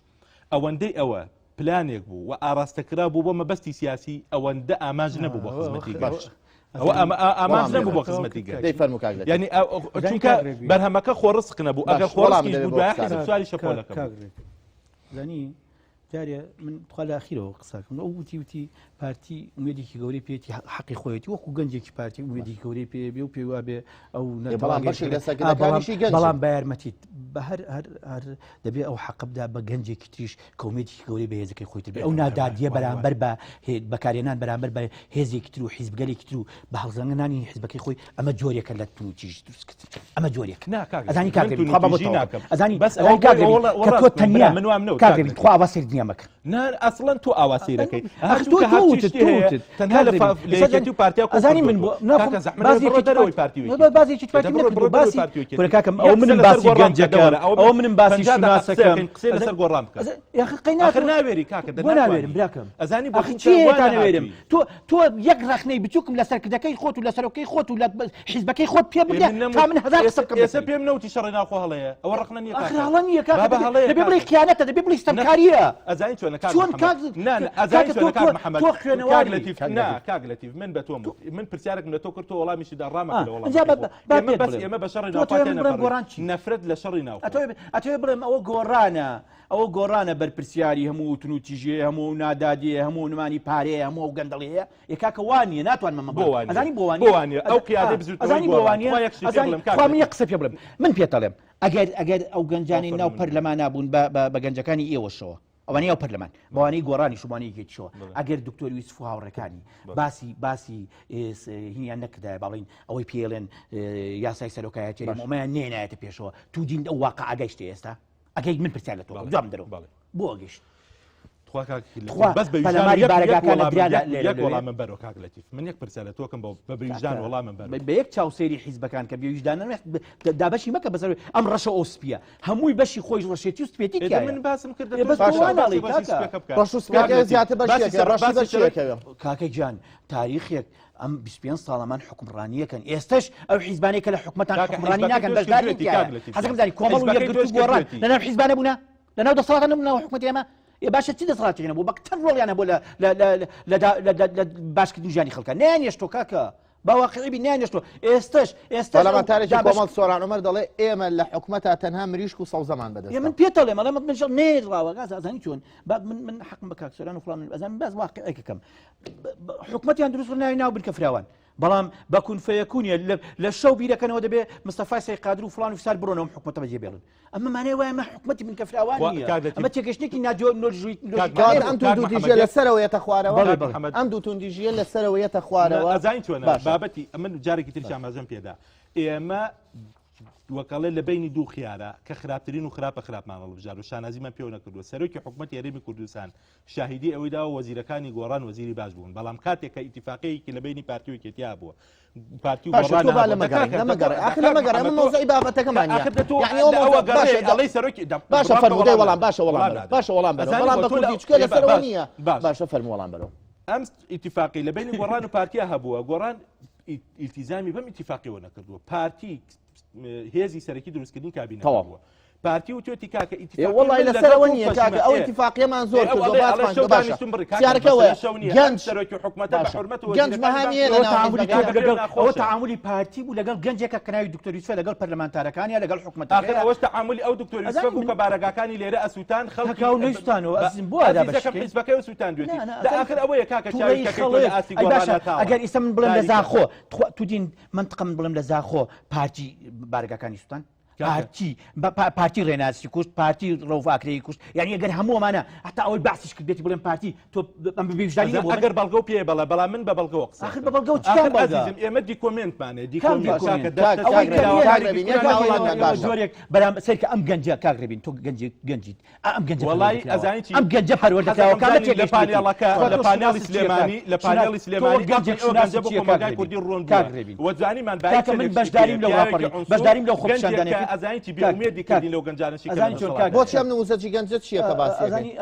ئەوەندەی ئەوە پلانێک بوو و ئاراستەکرا بوو بۆ مەبەستی سیاسی ئەوەندە ئامانج نەبوو بۆ خزمەتی گەل ئەوە ئامانج نەبوو بۆ خزمەتی گەل دەی فەرموو کاک لەتیف. یعنی چونکە بەرهەمەکە خۆڕسک نەبوو ئەگەر خۆڕسکیش بوو دوای حیزب سواری شەپۆلەکە بوو. زانی جارێ من تخوا لە ئەخیرەوە قساکەم ئەو وتی وتی پارتی ئومێدێکی گەورەی پێێتی حەقی خۆیەتی وەکو گەنجێکی پارتی ئومێدی گەورەی پێ بێ و پێی وابێ ئەو بەڵام بەشێک لە سەرکردەکانیشی گەنجن. بەڵام بە یارمەتیت بە هەر هەر هەر دەبێ ئەو حەقە بدا بە گەنجێکی تریش کە ئومێدێکی گەورەی بە هێزەکەی خۆی تر بێ ئەو نادادیە بەرامبەر بە بەکارهێنان بەرامبەر بە هێزێکی تر و حیزبگەلێکی تر و بە هەڵزەنگنانی حیزبەکەی خۆی ئەمە جۆرێکە لە توندوتیژی دروستکردن ئەمە جۆرێک نا کاک ئەزانی من کاک رەبی، خوا بە توندوتیژی بۆ تەواو ناکەم. ئەزانی بەس ئەزانی ئەوە کاک بۆ رەبی، ئەوە کە ڕاست تۆ بکەم. تەنیا برا، من وام نەوت کاک کاک رەبی، لەتیف. خوا ئاوا سەیر دنیا مەکە نا ئەسڵەن تۆ ئاوا سەیرەکەی ئەخ ئەخ تۆ چونکە تۆ هەرچی وتت شتی تۆ هەیە وتت تەنها کاک لە رەبی، فا- لە ئێستا یەکێتی و پارتیا کۆ ئەزانی من بۆ کردووەتەوە. نا کاکە خۆ زەحمەت باسی بڕۆ یەکێتی دەرەوەی پارتی پارتی و یەکێتی. باسی یەکێتی پارتی دە بڕۆ نەکردووە بڕۆ دەرەوەی باسی پارتی و یەکێتی. کورە کاکەم یەک ئەوە قسە منم لەسەر باسی گۆڕان بکە گەنجەکەم دەوەرە ئەوە ئەوە من منم باسی 50 دەقە قسە شوناسەکەم ئەکەین قسەی لەسەر گۆڕان بکە یاخی قەی ئاخر ناکەم ناوێری کاکە دە بۆ ناوێرم ناتوانی براکەم ئەزانی بۆ ئاخر چونکە چی وا تا ناوێرم نەهاتووی تۆ تۆ یەک ڕەخنەی بچووکم لە سەرکردەکەی خۆت و لە سەرۆکەی خۆت و لە حیزبەکەی خۆت پێ ئێ بگە من تا نەموت من هەزار قسە ئێستا بکەم ئێستا لەسەری پێم نەوتی شەڕی ناوخۆ هەڵەیە ئەوە ڕەخنە نییە ئاخر کاکە هەڵە نییە کاکە بابە دەبێ هەڵەیە دەبێ بڵێی کاکە خیانەتە دەبێ بڵێی نە ستەمکارییە ئەزانی چۆنە کاک چۆن محەممەد کاک نا نا ئەزانی کاکە تۆ چۆنە کاک تۆ محەممەد تۆ کاک خوێنەواری لەتیف کاک نا لەتیف کاک لەتیف من بە تۆم وت من پرسیارێکم لە تۆ کرد تۆ وەڵامیشی دا ڕامەکە آه، لە ئینجا وەڵامەکەی با خۆ با ئێمە پێت بەس بڵێم ئێمە بە شەڕی تۆ ناوخۆ تۆ من بڵێم تێنەپەڕین گۆڕان چی نەفرەت لە شەڕی ناوخۆ ئەتەوێ ئەتەوێ بڵێم ئەوە گۆڕانە ئەوە گۆڕانە بەرپرسیاری هەموو توندوتیژییە هەموو نادادیە هەموو نمانی پارەیە هەموو ئەو گەندەڵیەیە ئێ کاکە وا نییە ناتوانم ئەمە بۆ بڵێم وا نییە ئەزانی بۆ وا بۆ نییە وا نییە ئەو قیادەی بزووتنەوەی ئەزانی بۆ گۆڕان وا نییە تخوا یەک شتی پێ ئەزانی بڵێم کاک خوا من لەتیف یەک قسە پێ بڵێم من پێت ئەڵێم ئەگەر ئەگەر ئەو گەنجانەی خوا ناو فەرموو من پەرلەمانا بوون بە بە بە گەنجەکانی ئێوەشەوە ئەوانەی ئەو پەرلەمان بەوانەی گۆڕانیش و بەوانەی یەکێتیشەوە ئەگەر دکتۆر یوسف و هاوڕێکانی باسی باسی هینیان نەکردایە باڵین ئەوەی پێڵێن یاسای سەرۆکایەتی ئەمەیان نێنایەتە پێشەوە تو دین ئەو واقع ئەگەیشتە ئێستا ئەگەی من پرسیار لە تۆ بکەم جواب دەرەوە بۆ ئەگەیشت تخوا کاک تخوا بەس بە ویژدان پەلاماری یەک یەک بارەگاکان وەڵامم درا یەک لێرە یەک لەوێ وەڵامم بەرەوە کاک لەتیف من یەک پرسیار لە تۆکەم بە بە ویژدان کاکە وەڵامم بەرەوە بە یەک چاو سەیری حیزبەکان کە بێ ویژدانن دابەشی مەکە بەسەر ئەم ڕەشە ئەو سپیە هەمووی بەشی خۆیش ڕەشێتی و سپێتی ئێ دە تیایە من باسم کرد ئێ بەس تۆش تۆ باشە وا باسی ناڵێی ڕەشی کاکە سپیەکە بکە ڕەش و کاک سپیەکە لەتیف زیاتر باسی بەشیەکە سەر ڕەشی باسی سەر بەشیەکەوە کاکە گیان تاریخێک ئەم 25 ساڵەمان حکومڕانیەکەن ئێستش ئەو حیزبانەی کە لە حکومەتان کاکە حکومڕانی حیزبەکەی ناکەن تۆش بەشداری کردوێتی کاک تیایە لەتیف حەزەکەم گیان بزانی کۆمەڵ و حیزبەکەی یەکگرتوو تۆش گۆڕان کردوێتی لەناو حیزبانە بوونە لەناو دەسەڵاتە نەبوون ناو حکومەتی ئێمە ئێ باشە چی دەسەڵاتێک نەبوو بەک چەند ڕۆڵیان هەبوو لە لە لە لە لە لە باشکردنی ژیانی خەڵکە نەیان هێشتۆ کاکە. با واقعی بین نەیانهێشتووە ئێستش ئێستا پەرلەمانتارێکی کۆمەڵ سۆران عومەر دەڵێ ئێمە لە حکومەتا تەنها مریشک و سەوزەمان بەدەستە. من پێت دەڵێم ئەڵێم من شەڕ نێراوە گاز ئەزانی چۆن با من من حەقم بە کاک سۆران و فڵان ئەزانم باس واقعێکەکەم حکومەتیان دروست کرد ناوی ناو بنکە فراوان بەڵام بە کون فەیەکونیە لە شەو بیرەکەنەوە دەبێ مستەفای سەی قادر و فڵان و فسار بڕۆنەوە ئەم حکومەتە بەجێ بێڵن ئەمە مانای وایە مە حکومەتی بنکە فراوان خوا- نییە کاک لەتیف. ئەمە تێگەشتێکی ناجۆ نۆژوی کاک کەواتە ئەم کاک توندوتیژیە محەمەد لە سەرەوە یەتە خوارەوە بەڵێ، بەڵێ. محەمەد. ئەم دوو توندیژیە لە سەرەوە یەتە خوارەوە ئەزانی چۆنە باشە. بابەتی من جارێکی تریش ئاماژەم پێدا ئێمە وەکەڵێ لە بینی دوو خیارە کە خراپترین و خراپە خراپمان هەڵبژارد و شانازیمان پێوە نەکردووە سەرۆکی حکومەتی هەرێمی کوردستان شاهیدی ئەوەی داوە وەزیرەکانی گۆڕان وەزیری باش بوون بەڵام کاتێک کە ئیتیفاقەیەکی لە بینی پارتی و یەکێتیا بووە پارتی و باشە گۆڕان تۆ با هەبووە. لەمە گەڕێین، دەکاکە، لەمە گەڕێ. ئاخر دەکاکە لەمە گەڕێ، ئەمە تۆ- مەوزوعی بابەتەکەمان نییە. ئاخر دە تۆ یعنی ئەوە لە ئەوە مەوزوع- گەڕێ، باشە، ئەڵێی سەرۆکی دە- باشە بڕوا بکە فەرموو دەی وەڵام وەڵام باشە وەڵام وەڵام بەرەوە نادەم. باشە وەڵام بەرەوە ئەزانی بەڵام بۆ بە تۆ لە- کوردی چکە لەسەرەوە باش، نییە باش. باشە فەرموو وەڵام بەرەوە ئەم ئیتیفاقی لە بینی گۆڕان و پارتیا هەبووە گۆڕان ئیلتیزامی بەم ئیتیفاقیەوە نەکردووە پارتی هێزی سەرەکی دروستکردنی کابینە تەواو. بووە پارتی وتوێتی کاکە ئێ ئیتیفاقی وەڵی من لەگەڵ لەسەرەوە تۆ نییە پەشیمان- کاکە ئەو ئێ، ئیتیفاقیەمان زۆر ئێ، ئەو کردووە ئەڵێ- ئەڵێ باسمان شەو کردووە. باشە دانیشتوم بڕی کاکە، پرسیارەکە مەسەلە ئەوەیە شەو نییە. گەنج سەرۆکی حکومەتە بە باشە. حرمەت گەنج وەزیرەکانی مەهامیە باش لە ناو تعاملی حیزبەکان. تۆ لەگەڵ ناخۆشە. ئەوە تعاملی پارتی بوو لەگەڵ گەنجێکە کە ناوی دکتۆر یوسفە لەگەڵ پەرلەمانتارەکانیا لەگەڵ آخر حکومەتەکەیا ئەوەش تعاملی ئەو دکتۆر یوسفە ئەزانی بوو من- کە بارەگاکانی لێرە ئەسووتان خەڵکی کاکە ئەو نەیسوتانەوە، ئەزیزم بۆ ئەدا عەزیزەکەم بەشکەی؟ حیزبەکەی ئەسووتاندوێتی نا، نا، دە ئەزانی ئاخر ئەوەیە کاکە چاوی توڕەیی کەکەی تۆ لە خەڵک ئاستی ئەی باشە گۆڕانە تاوە. ئەگەر ئیستا من بڵێم لە تاریکە. زاخۆ تخوا تو دین منطقە من بڵێم لە زاخۆ پارتی بارەگاکانی سوتان پارتی پارتی ڕێناسی کوشت پارتی ڕەوفاکرەی کوشت یعنی ئەگەر هەموو ئەمانە حتا ئەوەی باسیش کردێتی بڵێن پارتی تۆ ئەم بێویژدانی نەبوو ئەگەر بەڵگە و پێ بەڵێ بەڵام من بە بەڵگەوە قسە آخر بە بەڵگەوە چ کام بەڵگە؟ ئەزیزم ئێمە دیکۆمێنتمانێ کام دیکۆمێنت دیکۆمێنت؟ کاکە کاک، دەستە ئەوەی کاک کە ڕێبین، نییە، کاک ڕێبین، یەک ماوەی من باشە. جۆرێک بەرام سەیرکە ئەم گەنجە کاک ڕێبین تۆ گەنجی گەنجیت ئەم گەنجە وەڵای پەروەردە کراوە. ئەزانی چی؟ ئەم گەنجە پەروەردە کراوە حەزەکەم کامە زانی لە تێگەیشتوویەتی؟ پانێڵەکە تۆ لە تۆ پانێڵی شوناست چییە کاک؟ سلێمانی لە شوناس پانێڵی تۆ سلێمانی گەنجێک ئەقڵی ئەو شوناست گەنجە بۆ چییە کاک کۆمەڵگای ڕێبین؟ کوردی ڕوون کاک بووە ڕێبین. وە زانیمان بایی کاکە من چەندێک بەشداریم لەو پیاوێکی ڕاپەڕین عنصر بەشداریم لەو گەنجێک خۆپیشاندانەی کە کرد. ئەزانی چی کاک بێئومێدی کاک کردین لەو گەنجانەشی کە لە ئەزانی چۆن کاک دەسەڵاتدان. بۆچی ئەم نموزەجی گەنجە چییە کە باسی ئەکەی؟ ئەزانی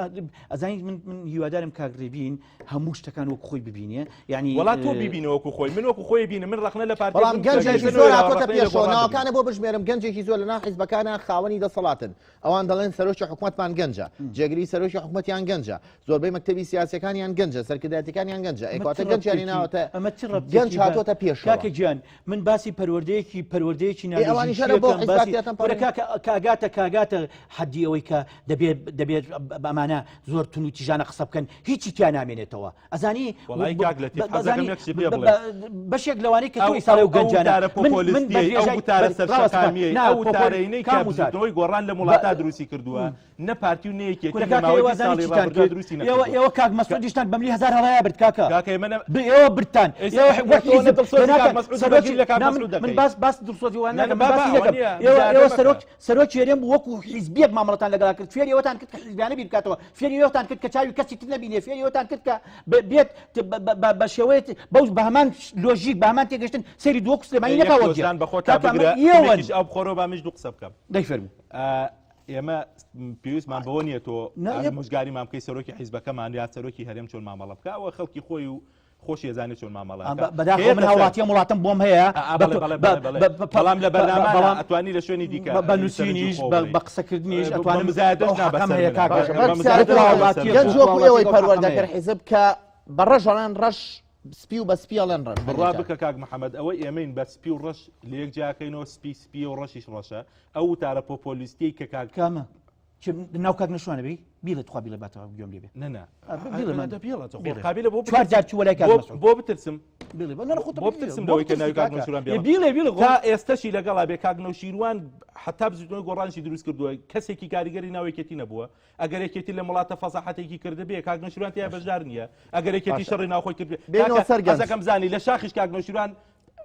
ئەزانی من من هیوادارم کاک ڕێبین هەموو شتەکان وەک خۆی ببینێ یعنی وەڵا تۆ بیبینە وەکو خۆی من وەکو خۆی بینم من ڕەخنە لە پارتی بەڵام بم، گەنجێکی گەنجێک زۆر لە هاتۆتە ڕەخنەی لە پێشەوە گۆڕان بگرم. ناوەکانە بۆ بژمێرم گەنجێکی زۆر لەناو حیزبەکانە خاوەنی دەسەڵاتن ئەوان دەڵێن سەرۆکی حکومەتمان گەنجە جێگری سەرۆکی حکومەتیان گەنجە زۆربەی مەکتەبی سیاسیەکانیان گەنجە سەرکردایەتیەکانیان گەنجە ئەمە ئێکواتە چ گەنجیانی ڕەبتێکی ناوەتە ئەمە چ ڕەبتێکی گەنج بە هاتۆتە پێشەوە کاکە گیان من باسی پەروەردەیەکی پەروەردەیەکی ئێ ئەوانیش هەرە بۆ نالۆژیکیەکەم باسی حیزباتیاتان کورە پەڕین کاکە کاگاتە کاگاتە حەدی ئەوەی کە دەبێت دەبێت بەمانە زۆر تون و تیژانە قسە بکەن هیچی تیا نامێنێتەوە ئەزانی وەڵای کاک لەتیف حەزەکەم ئەزانی یەک شتی پێ بڵێم. بەشێک لەوانەی کە ئەو تۆ ئیساڵێ و ئەو گەنجانە وتارە من من بە پۆپۆلیستیەی ئەو درێژای وتارە بەر- ڕاوەستە سەرشەقامیەی نا ئەو پۆپۆل وتارەینەی کە کام وتار بزوتنەوەی گۆڕان لە بە وڵاتا دروستی کردووە نە پارتی و نە یەکێتی کورە لە کاکە ماوەی ئێوە 20 زانی ساڵی چیتان ڕابردووە کرد دروستی ئێوە نەکردووە ئێوە کاک مەسعودیشتان بەملی هەزار هەڵەیە برد کاکە کاکە ئێمە نە ئێوە بردتان ئێستا ئێوە وەک تۆ نە حیزب دڵسۆزی کاک ناکەن مەسعود سەرۆکی بەرگری لە کاک نا من مەسعود من دەکەی باس باس دڵسۆزی وان نا نا ناکەم من بابا باسی ئەوە نەکەم نییە ئێوە مزایدە ئێوە مەکە سەرۆک سەرۆکی هەرێم بوو وەکو حیزبیەک مامەڵەتان لەگەڵا کرد فێری ئەوەتان کرد کە حیزبیانە بیر بکاتەوە فێری ئەوەتان کرد کە چاوی کەسی تر نەبینێ فێری ئەوەتان کرد کە بێت بە شێوەیەت بەو بە هەمان لۆژیک بە هەمان تێگەشتن سەیری دهۆک و سلێمانی یەک نەکا وەک تۆزدان یەک بە خۆتا کاکە ئەمە بگرە ئێوەن تونێکیش ئاو بخۆرەوە با منیش دوو قسە بکەم دەی فەرموو ئێمە پێویستمان بەوە نییە تۆ نا، ئێ- مژگاریمان بکەی سەرۆکی حیزبەکەمان یا سەرۆکی هەرێم چۆن مامەڵە بکە ئەوە خەڵکی خۆی و خۆشی ئەزانێ چۆن مامەڵە ئەکا. بەداخەوە من کە یەتە سەر- هاوڵاتی ئەم وڵاتەم بۆم هەیە ئا، ئا، بە بەڵێ، تۆ- بەڵێ، بە- بەڵێ، بەڵێ. بە- بە- بەڵام لە بە- بەرنامە بەڵام ئەتوانی لە شوێنی دیکە بە- بە سەرنجی نووسینیش خۆ بە بڵێی. بە قسەکردنیش بە ئەتوانم مزایدەش ئەو نا حەقەم بەسەر هەیە منە. کاکە باشە، بەس بە مزایدەش پرسیارەکە نا ئەوەیە، بەسەر گەنج منە. وەکو ئێوەی ئەو حەقەم پەروەردە هەیە. کرد حیزب کە بە ڕەش ئەڵێن ڕەش سپی و بە سپی ئەڵێن ڕەش بڕوا هەندێک جار. بکە کاک محەممەد ئەوە ئێمەین بە سپی و ڕەش لە یەک جیاکەینەوە سپی سپیە و ڕەشیش ڕەشە ئەو وتارە پۆپۆلیستیەی کە کاک کامە چ ناو کاک نەشوانە بی بیڵێ تخوا بیڵێ باتەوە گوێم لێ بێ نە نا بیڵێ من دە بیڵێ تۆ خۆ بیڵێ. قابلە بۆ چوار جار چووە لای کاک بۆ مەسعود بۆ بترسم بیڵێ بە نە خۆ بۆ بترسم لەوەی کە ناوی کاک نەوشیروان بێڵم. بیڵێ بیڵێ خۆ تا ئێستەشی لەگەڵا بێ کاک نەوشیروان حتا بزوتنەوەی گۆڕانشی دروست کردووە کەسێکی کاریگەری ناو یەکێتی نەبووە ئەگەر یەکێتی لە وڵاتە فەزاحەتێکی کردبێ کاک نەوشیروان تیا بەشدار نییە ئەگەر یەکێتی شەڕی ناوخۆی کردبێ بێنەوە سەر گەنج. حەزەکەم زانی لە شاخیش کاک نەوشیروان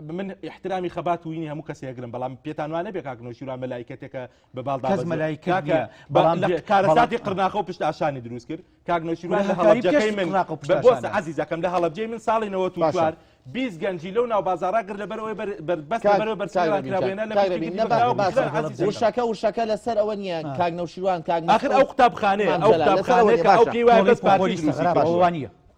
من احترامی خەبات و وینی هەموو کەسێک ئەگرم بەڵام پێتان وانە بێ کاک نەوشیروان مەلایکەتێکە بە باڵدا کەس بەزووە. مەلایکەت کاکە، نییە. بەڵام لە بێ- کارەساتی بەڵام- قرناخە و پشت ئاشانی دروست کرد کاک نەوشیروان لە هەکاری پێش هەڵەبجەکەی من قرناخە و پشت بە- بۆ ئاشانە. عەزیزەکەم لە هەڵەبجەی من ساڵی 94 20 گەنجی لەو ناو بازاڕا گرت لەبەرئەوەی بەر- بەربەست کاک- لەبەرەوە کاک بەرسیان رەبین جان، کرابووێنە لە کاک پشتی رەبین، گرتی نە بەکراوە باشە، کوژران عەزیزەکەم. وشەکە وشەکە لەسەر ئەوە نییە کاک نەوشیروان کاک آخر ئەو مەسعود قوتابخانەیە مام ئەو جەلال، لەسەر ئەوە قوتابخانەیە نییە، کە ئەو باشە. پێی وایە بەس پارتی پۆلیس دروستی خراپە کردووە. ئەوە وا نییە.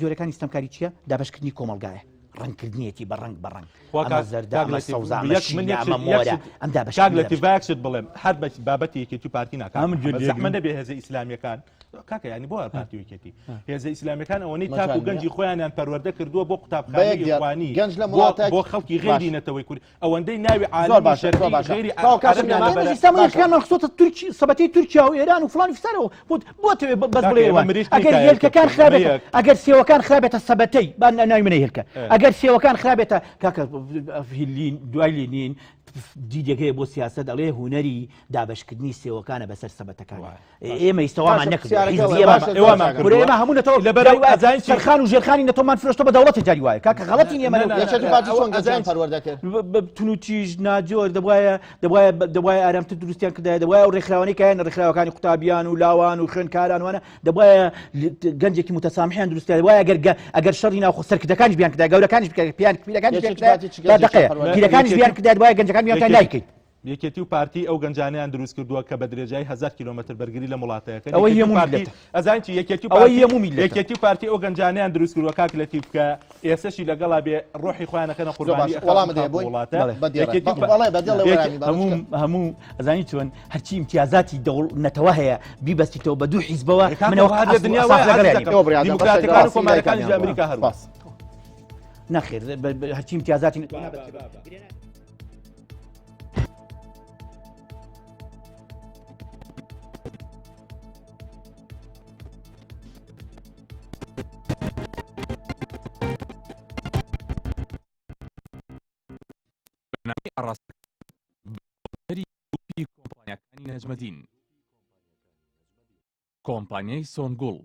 جۆرەکانی ستەمکاری چییە؟ دابەشکردنی کۆمەڵگایە، ڕەنگکردنیەتی بە ڕەنگ بە ڕەنگ. ئەمە زەردە، ئەمە سەوزە، ئەمە شینە، ئەمە مۆرە، ئەم دابەشکردنە. کاک لەتیف با یەک شت بڵێم، هەر بە بابەتی یەکێتی و پارتی نا، کاک محەمەد، زەحمەت نەبێ هێزە ئیسلامییەکان. کاکە ینی بۆ پارتی یەکێتی هێزە ئیسلامیەکان ئەوەنەی تاکو گەنجی خۆیانیان پەروەردە کردووە بۆ قوتابخانەی ئیخوانی گەنج لە وڵاتە بۆ خەڵکی غەیری نەتەوەی کورد ئەوەندەی ناوی عالمی باشە غەیری خستۆتە تورکی سەبەتی تورکیا و ئێران و فلان فسارەوە بۆ تەوێ بەس بڵێ ئەگەر هێلکەکان خرابێت ئەگەر سێوەکان خرابێتە سەبەتەی با ناوی منە هێلکە ئەگەر سێوەکان خرابێتە کاکە دوای لینین دیدێک هەیە بۆ سیاسەت ئەڵێ هونەری دابەشکردنی سێوەکانە بەسەر سەبەتەکان ئێمە ئیستەوامان نەکرد ئێمە هەموو نەتەوە لەبەر سەرخان و ژێرخانی نەتەوەمان فرۆشتە بە دەوڵەتی جاری وایە کاکە غەڵەتی ئێمە تونوتیژ ناجۆر دەبواە دەبواە دەبواە ئارامتر دروستیان کردایە دەبواە ئەو ڕێکخراوانەی کە هەیە ڕێکخراوەکانی قوتابیان و لاوان و خوێندکاران وانە دەبواە گەنجێکی متەسامحیان دروست کردایە دەبواە ئەگەر ئەگەر شەڕی ناوخۆ سەرکردەکانیش بیان کردایە گەورەکانیش بکردایە پیان پیرەکانیش بیان کردایە دەقەیە پیرەکانیش بیان کردایە دەبواە گەنجەکان بیان کردایە نایکەیت یەکێتی و پارتی ئەو گەنجانەیان دروست کردووە کە بە درێژای 1000 کیلۆمەتر بەرگری لەم وڵاتەیەکەن. ئەوەی یەکێتی و هەموو پارتی میللەتە. ئەزانی چی یەکێتی و ئەوەی پارتی هەموو میللەتە. یەکێتی و پارتی ئەو گەنجانەیان دروست کردووە کاک لەتیف کە ئێسەشی لەگەڵا بێ ڕۆحی خۆیان ئەکەنە زۆر قوربانی باش ئەخاک و وەڵامت هەیە خاک و بۆی وڵاتە بەڵێ. بە دێڕە یەکێتی و پا- بەڵێ بە دێڵێ یەکێ- وەرامی بە هەموو هەموو ئەزانی چۆن هەرچی ئیمتیازاتی دەوڵ نەتەوە هەیە بیبەستیتەوە بە دوو حیزبەوە کاکە منەوە وەها لە ئەسڵ دنیا ئەساس وایە لەگەڵیان عەزیزەکەم. نیم. ئێوە بڕیاردەن دیموکراتەکان و بەشێک کۆماریەکانیش لە ڕاستی ئەمریکا هەروە سپاس. نەخێر هەرچی ئیمتیازاتی نەتەوە نابەستێتەوە. بەرنامەی ئاڕاستە بە گروپی کۆمپانیاکانی نەجمەدین کۆمپانیای سۆنگوڵ.